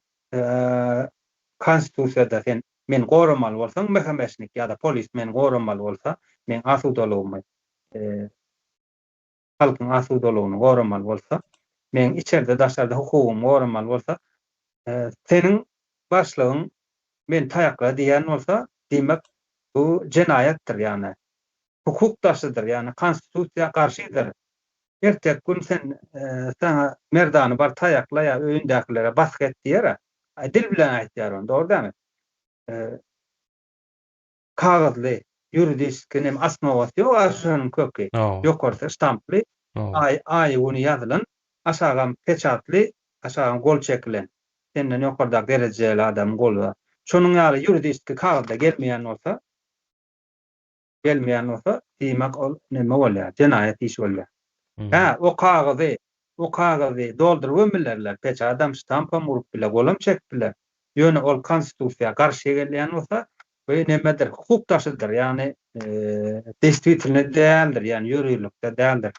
konstitusiýada sen meni goramaly bolsaň, MHM-şnik ýa-da polis meni goramaly bolsa, meň asudalygymy, halkyň asudalygyny goramaly bolsa, meň içerde, daşarda hukugymy goramaly bolsa, seniň başlygyň meni taýakla diýýän bolsa, diýmek, bu jenaýatdyr, ýagny hukuk daşydyr, ýagny konstitusiýa garşydyr. Erteki gün sen saňa Merdany bar taýakla ýa öýündäkilere basgy et diýer-ä. Dil bilen aýtýar ony, dogry dälmi? Kagyzly. ýuridiski neme osnowasy ýok a şonuň köki. Ýokarsy ştamply, aý aýy güni ýazylan, aşagam peçatly, aşagam gol çekilen. Senden ýokardaky derejeli adamyň goly bar. Şonuň ýaly ýuridiski kagyzda gelmeýän bolsa, gelmeýän bolsa, diýmek ol neme bolýar, jenaýat işi bolýar. Hä, o kagyzy, o kagyzy doldurybam bilerler, peçadam, ştampam urup biler, golam çekip biler. Ýöne ol konstitusiýa garşy gelýän bolsa, bu nemedir, hukuk daşydyr, ýagny deýstwitelnyý däldir, ýagny ýörürlikde däldir.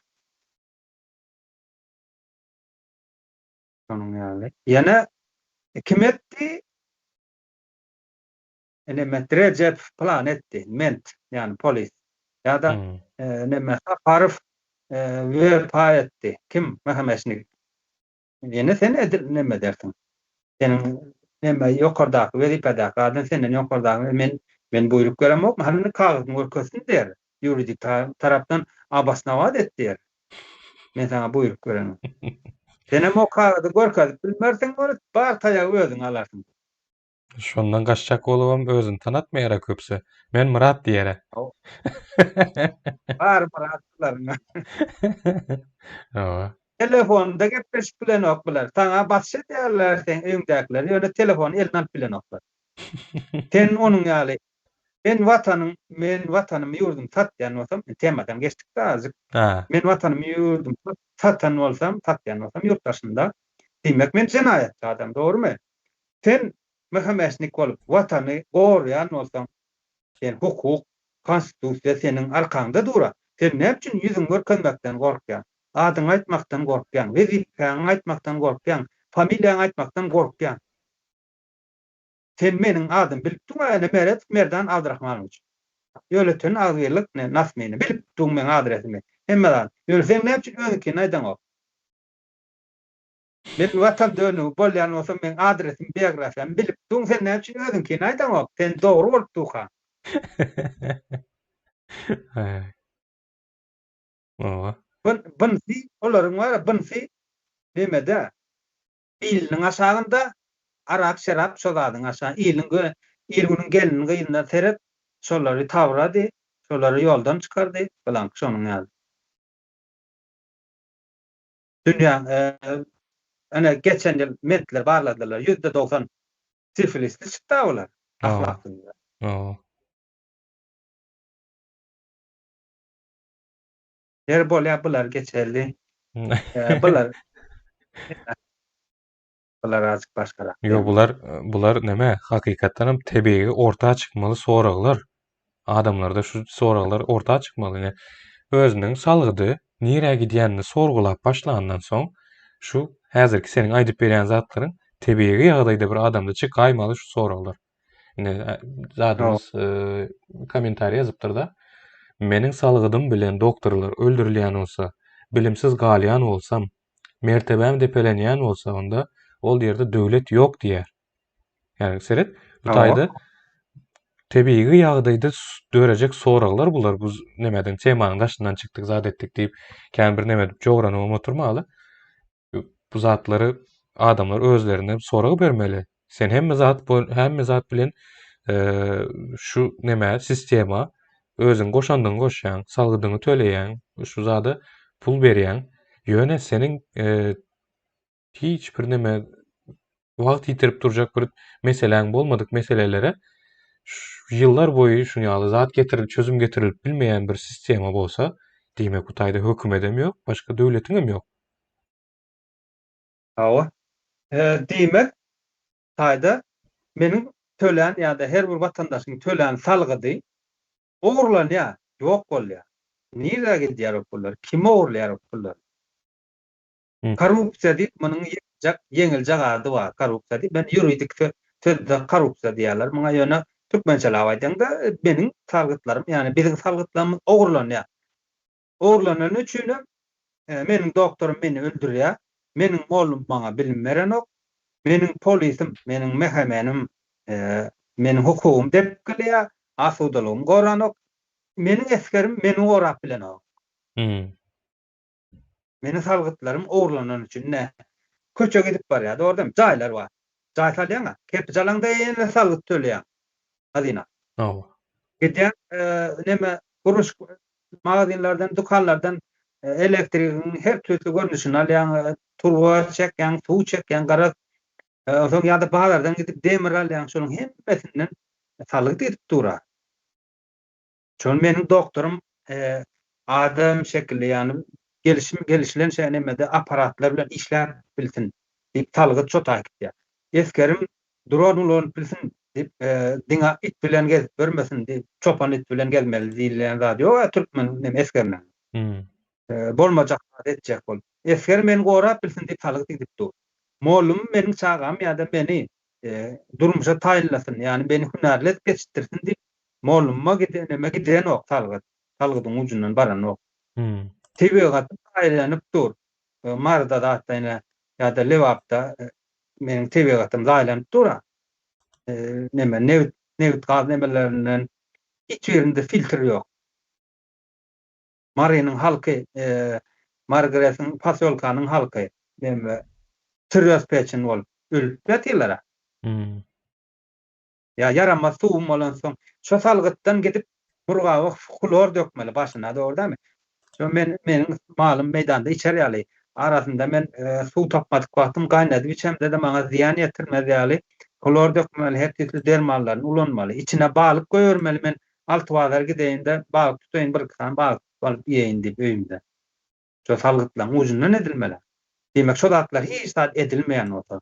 Şonuň ýaly. Ýene kim etdi? Neme Rejepow plan etdi, ment, ýagny polis. Ýa-da neme Saparow wepa etdi. Kim? MHM-şnik. Ýene sen edil neme edersiň. Seniň neme ýokardaky wezipedäki adam senden ýokardaky men men buýruk beremok, hany kagyzyny görkezsin diýer. Ýuridik tarapdan obosnowat et diýer. Men saňa buýruk berenim. Senem o kagyzy görkezip bilmersiň, ony bar taýagy özüň alarsyň. Şondan gaçjak bolubam özüni tanatmaýara köpüsi. Men Myrat diýere. Bar Myrat bularyň. Hawa. Telefonda gepleşip bilenok bular. Saňa basyş edýärler seň öňdäkiler, ýöne telefony eline alyp bilenoklar. Sen onuň ýaly men watanyň men watanymy ýurdumy satýan bolsam, temadan geçdik-de azjyk. Men watanymy ýurdumy satan bolsam, satýan bolsam ýurt daşynda, diýmek men jenaýatçy adam, dogrumy? Sen MHM-şnik bolup watany goraýan bolsaň, sen hukuk, konstitusiýa seniň arkaňda dur-a. Sen näme üçin ýüzüňi görkezmekden gorkýaň? Adyňy aýtmakdan gorkýaň, wezipäňi aýtmakdan gorkýaň, familiýaňy aýtmakdan gorkýaň. Sen meniň adymy bilip duň-a ene Meredow Merdan Abdyrahmanowiç. Ýölöten agzybirlik ne nasmini bilip duň meň adresimi. Hemme zat. Ýöne sen näme üçin özüňkini aýdaňok? Men watan dönügi bolýan bolsam meň adresim biografiýamy bilip duň sen näme üçin özüňkini aýdaňok? Sen dogry bolup duka. Oba. Bynsy olaryň bar bynsy nemede iliniň aşagynda arak şerap şo zadyň aşa iliň gö il günüň gelin gyzyna seret şolary tabrady şolary ýoldan çykardy bulaňky şonuň ýaly. Dünýäň ine geçen ýyl mentler barladylar 90% sifilisli çykdy bular ahlaksyzlar. Ýeri bolýar bular geçeli. Bular bular azjyk başgarak. Ýok bular bular neme hakykatdan hem tebigy orta çykmaly soraglar. Adamlarda şu soraglar orta çykmaly. Ine özüniň salgydy nirä gidýänini sorgulap başlandan soň şu häzirki seniň aýdyp berýän zatlaryň tebigy ýagdaýda bir adamda çykaýmaly şu soraglar. Ine zadymyz kommentariý ýazypdyr-da. Meniň salgydym bilen doktorlar öldürilýän bolsa, bilimsiz galýan bolsam, mertebäm depelenýän bolsa, onda ol ýerde döwlet ýok diýýär. Ýagny seret, bu taýda tebigy ýagdaýda dörejek soraglar bular. Bu nemeden temanyň daşyndan çykdyk, zat etdik diýip, kän bir neme edip jogranybam oturmaly. Bu zatlary adamlar özlerine sorag bermeli. Sen hemme zat bu hemme zat bilen şu neme sistema özüň goşandyňy goşýaň, salgydyňy töleýäň, şu zada pul berýäň. Ýöne seniň hiç bir neme wagt ýitirip durjak bir meseläň bolmadyk meselelere ýyllar boýy şuny ýaly zat getirilip çözüm getirilip bilmeýän bir sistema bolsa, diýmek bu taýda hökümedem ýok, başga döwletiňem ýok. Hawa. Diýmek, taýda meniň tölän ýa-da her bir watandaşyň tölän salgydy ogurlanýar, ýok bolýar. Nirä gidýär o pullar? Kim ogurlaýar o pullary? Korrupsiýa diýip munuň ýeňiljek ýeňiljek ady bar korrupsiýa diýip. Men ýuridik sözde korrupsiýa diýýärler muňa ýöne türkmençeläp aýdaňda meniň salgytlarym ýagny biziň salgytlarymyz ogurlanýar. Ogurlanany üçinem meniň doktorym meni öldürýär, meniň mollum maňa bilim berenok, meniň polisim, meniň MHM-nim meniň hukugymy depgileýär, asudalygymy goranok, meniň esgerim meni gorap bilenok. Meniň salgytlarym ogurlanany üçin nä? Köçe gidip barýar, dogry dälmi? Jaýlar bar. Jaý salýaň-a. Kerpiç alaňda ýene salgyt töleýäň. Hazyna. Hawa. Gidýän neme gurluşyk magazinlerden, dükanlardan elektrigiň her tüýsli görnüşini alýaň, turba çekýäň, suw çekýäň, garaz, onsoň ýa-da bazardan gidip demir alýaň, şonuň hemmesinden salgyt gidip dur-a. Şol meniň doktorym adam şekilli, ýagny gelişim gelişilen şe nemede apparatlar bilen işläp bilsin diýip salgyt şo taý gitýär. Esgerim dron ulanyp bilsin diýip diňe it bilen gezip ýörmesin diýip çopan it bilen gezmeli diýilýän zat ýok-a türkmen neme esgeriniň. Bolmajak zat etjek bolup. Esger meni gorap bilsin diýip salgyt gidip dur. Mollumym meniň çagamy ýa-da meni durmuşa taýynlasyn, ýagny meni hünärli edip ýetişdirsin diýip Molluma gideneme gidenok salgyt. Salgydyň ujundan baranok. Tebigaty zaýalanyp dur. Maryda zatda ine ýa-da Lebapda meniň tebigatym zaýalanyp dur-a. Neme nebit, nebit gaz nemelerinden hiç birinde filtr ýok. Marynyň halky, Mary GRES-iň posýolkanyň halky neme sirroz peçin bolup ölüp ýatyrlar-a. Ýa ýaramaz suwum bolansoň, şo salgytdan gidip Murgaba hlor dökmeli başyna, dogry dälmi? Şo men meniň malym meýdanda içer ýaly, arasynda men suw tapmadyk wagtym gaýnadyp içemde-de maňa zyýan ýetirmez ýaly hlor dökmeli, her tüýsli dermanlaryny ulanmaly. Içine balyk goýbermeli men Altybazar gideýin-de, balyk tutaýyn, bir-iki sany balyk tutup alyp iýeýin diýip öýümde. Şo salgytlaryň ujundan edilmeli. Diýmek, şo zatlar hiç zat edilmeýän bolsa.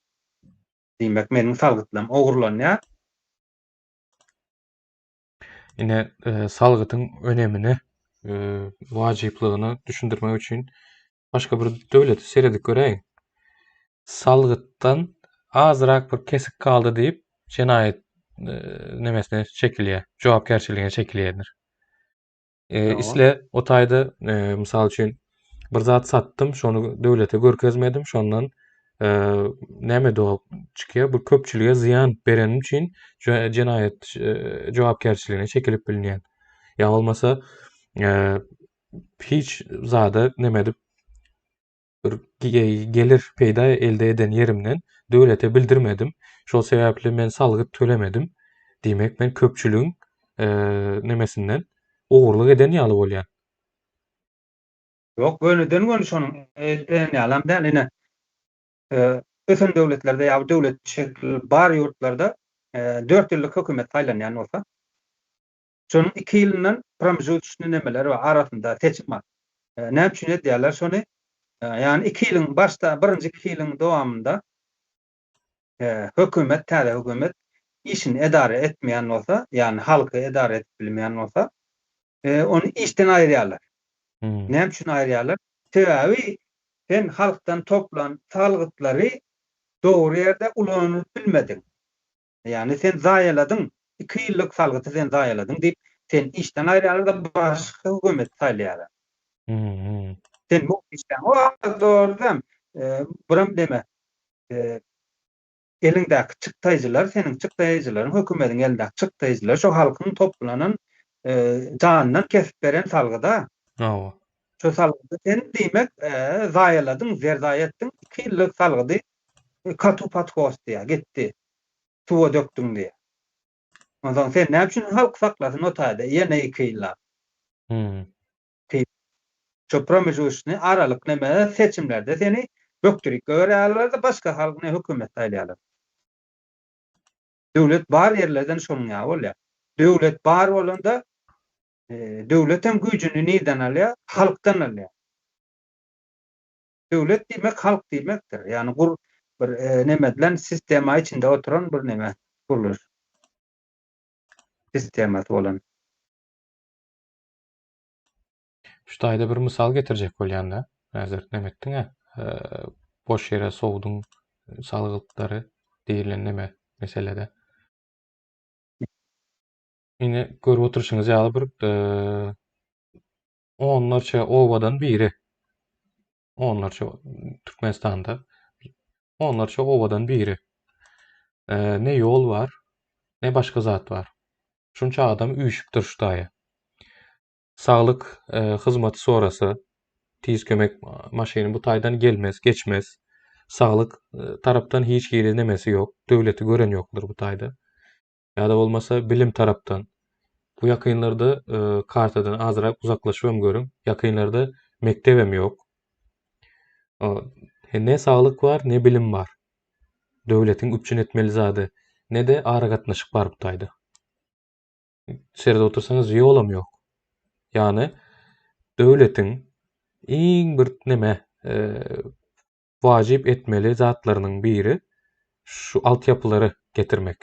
Diýmek, meniň salgytlarym ogurlanýar. Ine, salgytyň önemine, wajyplygyny düşündirmek üçin başga bir döwlete seredip göräýiň. Salgytdan azrak bir kesik galdy diýip, jenaýat nemesine çekilýär, jogapkärçiligine çekilýändir. Isle o taýda mysal üçin bir zat satdym, şony döwlete görkezmedim, şondan näme dogap çykýar? Bu köpçülige zyýan berenim üçin jenaýat jogapkärçiligine çekilip bilinýän. Ýa bolmasa hiç zada näme edip bir gelir peýda elde eden ýerimden döwlete bildirmedim. Şol sebäpli men salgyt tölemedim. Diýmek, men köpçüligiň nemesinden ogurlyk eden ýaly bolýan. Ýok, gönüden-göni şonuň eden ýalam däl. Ine, ösen döwletlerde ýa döwlet şekli bar ýurtlarda dört ýyllyk hökümet saýlanýan bolsa, Şonuň iki ýylyndan promžutçnyý nemeler bar, arasynda seçim bar. Näme üçin edýärler şony? Ýagny iki ýylyň başda birinji iki ýylyň dowamynda hökümet, täze hökümet işini edara etmeýän bolsa, ýagny halky edara edip bilmeýän bolsa, ony işden aýyrýarlar. Näme üçin aýyrýarlar? Sebäbi sen halkdan toplan salgytlary dogry ýerde ulanyp bilmediň. Ýagny sen zaýaladyň, iki ýyllyk salgyty sen zaýaladyň diýip, seni işden aýyrýarlar-da, başga hökümeti saýlaýarlar. Sen mugt işläň. O dogrudanam, buram neme, eliňdäki çykdaýjylar, seniň çykdaýjylaryň, hökümetiň elindäki çykdaýjylar şo halkyň toplanan janyndan kesip beren salgyda. Hawa. Şo salgydy sen diýmek, zaýaladyň, zer-zaýa etdiň, iki ýyllyk salgydy Katu podhos diýýär, gitdi. Suwa dökdüň diýýär. Onsoň sen näme üçin halk saklasyn o taýda ýene iki ýyllap. Hmm. Şo promejuşny aralyk neme seçimlerde seni bökdirip goýberýärler-de başga halk ne hökümet saýlaýarlar. Döwlet bar ýerlerden şonuň ýaly bolýar. Döwlet bar bolanda döwlet hem güýjüni nirden alýar? Halkdan alýar. Döwlet diýmek halk diýmekdir. Ýagny gur bir neme edilen sistema içinde oturan bir neme gurluş. Sistemasy bolan. Şu taýda bir mysal getirjek bolýan-da. Häzir neme etdiň-ä? Boş ýere sowduň salgytlary diýilen neme meselede. Ine görüp oturyşyňyz ýaly bir onlarça obadan biri. Onlarça Türkmenistanda onlarça obadan biri. E, ne ýol bar, ne başga zat bar. Şunça adam üýşüpdir şu taýa. Saglyk e, hyzmaty sorasa, tiz kömek maşyny bu taýdan gelmez, geçmez. Saglyk e, tarapdan hiç hili nemesi ýok. Döwleti gören ýokdur bu taýda. Ýa-da bolmasa bilim tarapdan. Bu ýakynlarda kartadan azrak uzaklaşybam görüň. Ýakynlarda mekdebem ýok. Ne saglyk bar, ne bilim bar. Döwletiň üpjün etmeli zady. Ne-de aragatnaşyk bar bu taýda. Seredip otursaňyz ýolam ýok. Ýagny döwletiň iň bir neme wajyp etmeli zatlarynyň biri şu altyapylary getirmek.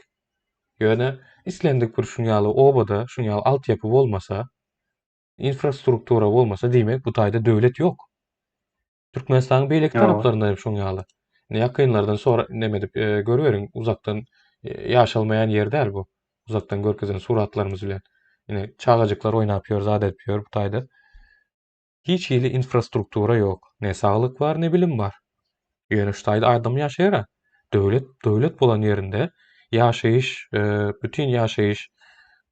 Ýöne islendik bir şuň ýaly obada şuň ýaly altyapy bolmasa, infrastruktura bolmasa diýmek bu taýda döwlet ýok. Türkmenistanyň beýleki taraplarynda hem şoň ýaly. Indi ýakynlardan sora neme edip e, görüberiň uzakdan e, ýaşalmaýan ýer däl bu. Uzakdan görkezen suratlarymyz bilen. Ine çagajyklar oýnap ýör, zat edip ýör bu taýda. Hiç hili infrastruktura ýok. Ne saglyk bar, ne bilim bar. Ýöne şu taýda adam ýaşaýar-a. Döwlet, döwlet bolan ýerinde ýaşaýyş, e, bütin ýaşaýyş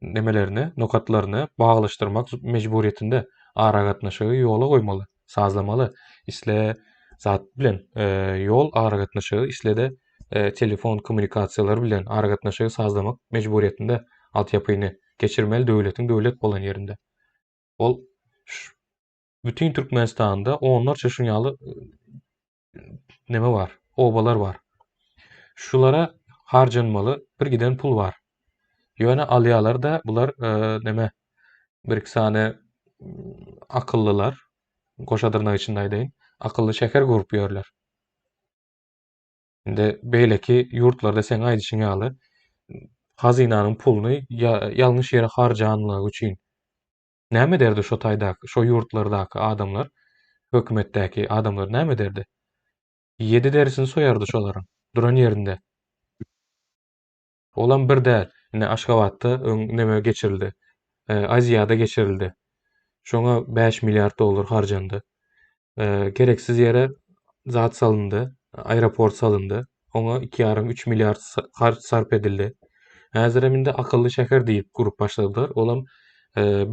nemelerini, nokatlaryny baglaşdyrmak mejburyýetinde aragatnaşygy ýola goýmaly, sazlamaly. Isle zat bilen, e, ýol aragatnaşygy, isle-de e, telefon kommunikasiýalary bilen aragatnaşygy sazlamak mejburyýetinde altyapyny geçirmeli döwletiň döwlet bolan ýerinde. Ol bütin Türkmenistanda onlarça şuň ýaly neme bar, obalar bar. Şulara harjanmaly bir giden pul bar. Ýöne alýalar-da bular e, neme bir-iki sany akyllylar, goşa dyrnak içinde aýdaýyn, akylly şäher gurup ýörler. Indi beýleki ýurtlarda seň aýdyşyň ýaly hazynanyň puluny ýalňyş ýere harjanlygy üçin näme ederdi şo taýdaky, şo ýurtlardaky adamlar, hökümetdäki adamlar näme ederdi? Ýedi derisini soýardy şolaryň duran ýerinde. Olam bir däl. Ine Aşgabatda öň neme geçirildi. Aziada geçirildi. Şoňa 5 milliard dollar harjandy. Gereksiz ýere zat salyndy, aeroport salyndy. Oňa 2,5-3 milliard harç sarp edildi. Häzirem indi akylly şäher diýip gurup başladylar. Olam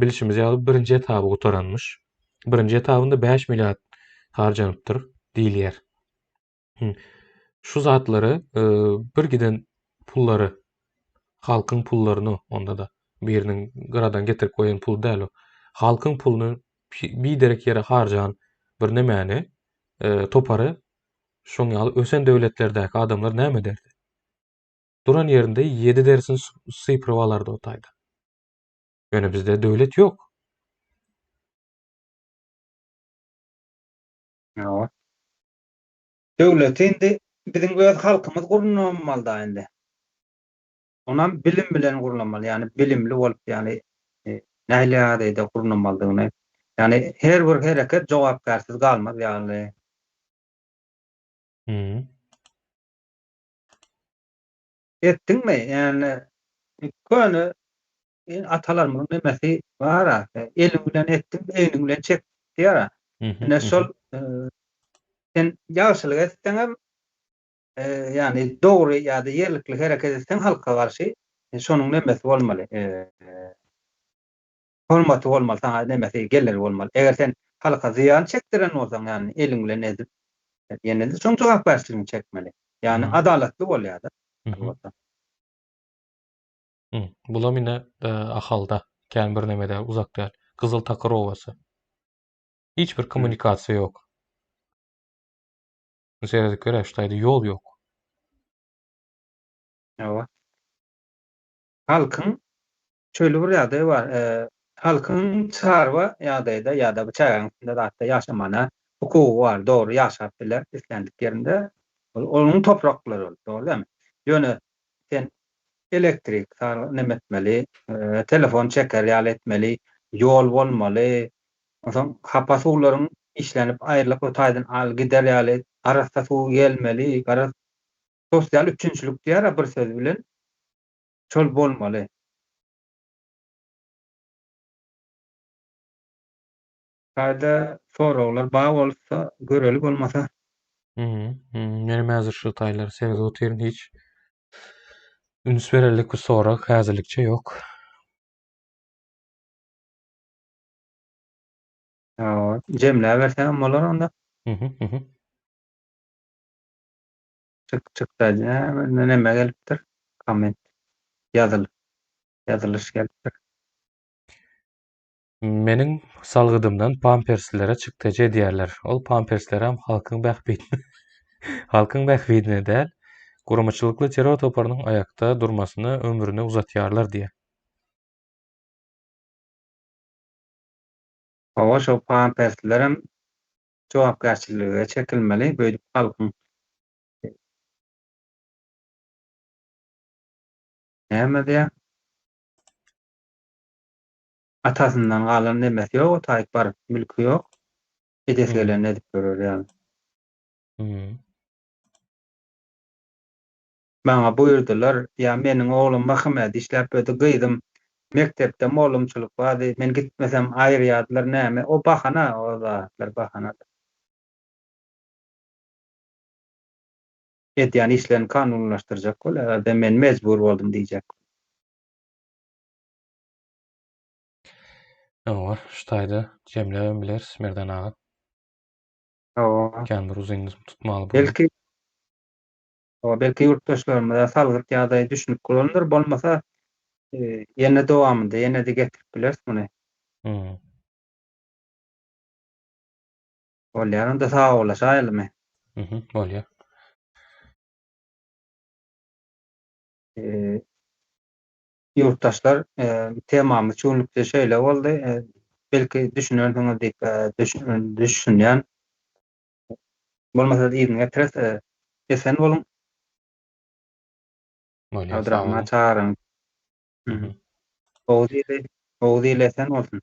bilşimiz ýaly birinji etaby gutaranmyş. Birinji etabynda 5 milliard harjanypdyr diýilýär. Şu zatlary bir giden pullary halkyň pullaryny onda-da biriniň gyradan getirip goýan puly däl o. Halkyň puluny biderek ýere harjan bir nemäni topary şoň ýaly ösen döwletlerdäki adamlar näme ederdi? Duran ýerinde ýedi derisini sypyryp alardy o taýda. Ýöne bizde döwlet ýok. Ýok. Döwleti indi biziň öz halkymyz gurnamalyda indi. Onam bilim bilen gurnamaly, ýagny bilimli bolup, ýagny nähili ýagdaýda gurnamalydygyny, ýagny her bir hereket jogapkärsiz galmaz ýaly. Etdiňmi, ýagny köne atalarymyzyň nemesi bar-a, eliň bilen etdiň, egniň bilen çek diýýär-ä. Ine şol sen ýagşylyk etseňem, ýagny dogry ýa-da ýerlikli hereket etseň halka garşy, şonuň nemesi bolmaly, hormaty bolmaly, saňa nemesi, geliri bolmaly. Eger sen halka zyýan çekdiren bolsaň, ýagny eliň bilen edip, ýene-de şoň jogapkärçiligini çekmeli. Ýagny adalatly bolýar-da. Bulam ine Ahalda, kän bir neme däl, uzak däl. Gyzyl takyr obasy. Hiç bir kommunikasiýa ýok. Seredip görä, şu taýda ýol ýok. Hawa. Halkyň şeýle bir ýagdaýy bar. Halkyň çarwa ýagdaýda ýa-da bu çägäniň üstünde zatda ýaşamana hukugy bar. Dogry ýaşap biler islendik ýerinde. Ol onuň topraklary ol, dogry dälmi? Ýöne sen elektrik neme etmeli, telefon çeker ýaly etmeli, ýol bolmaly, onsoň hapa suwlaryň işlenip aýrylyp o taýdan al gider ýaly arassa suw gelmeli, garaz sosial üpjünçilik diýýär-ä bir söz bilen, şol bolmaly. Taýda soraglar bar bolsa göreli bolmasa. Menem häzir şu taýlary seredip otyryn hiç üns bererlik bir sorag häzirlikçe ýok. Hawa, jemläberseňem bolar onda. Çyk çykdajy näme neme gelipdir? Komment. Ýazyl. Ýazylyş gelipdir. Meniň salgydymdan pamperslere çykdajy edýärler. Ol pamperslerem halkyň bähbidine halkyň bähbidine däl, guramaçylykly terror toparynyň aýakda durmasyna ömrüni uzatýarlar diýýär. Hawa şo pamperslilerem jogapkärçilige çekilmeli beýdip halkyň näme diýýär Atasyndan galan nemesi ýok o taýyp baryp mülki ýok. Edesi gelenini edip ýörer ýaly. Maňa buýurdylar, ýa meniň oglum Mahymede işläp ýördi, gyzym mekdepde mollumçylyk bardy, men gitmesem aýyrýardylar näme, o bahana, o zatlar bahanadyr. Edýän işlerini kanunylaşdyrjak bolýarlar-da, men mejbur boldum diýjek. Hawa, şu taýda jemläbem bileris Merdan aga. Hawa. Kän bir uzyn tutmaly bu. Belki Hawa, belki ýurtdaşlarymyza salgyt ýagdaýy düşünip bolandyr, bolmasa ýene dowamynda ýene-de getirip bileris muny. Hmm. Bolýar, onda sagbollaşaýalymy? Mhm, bolýar. Ýurtdaşlar, temamyz şu günlükde şeýle boldy. Belki düşünensiňiz diýip düşünýän. Bolmasa yzyny getireris. Esen boluň. Bolýar, sag Abdyrahman boluň. çagyryň. Oguz ili, Oguz ili esen bolsun.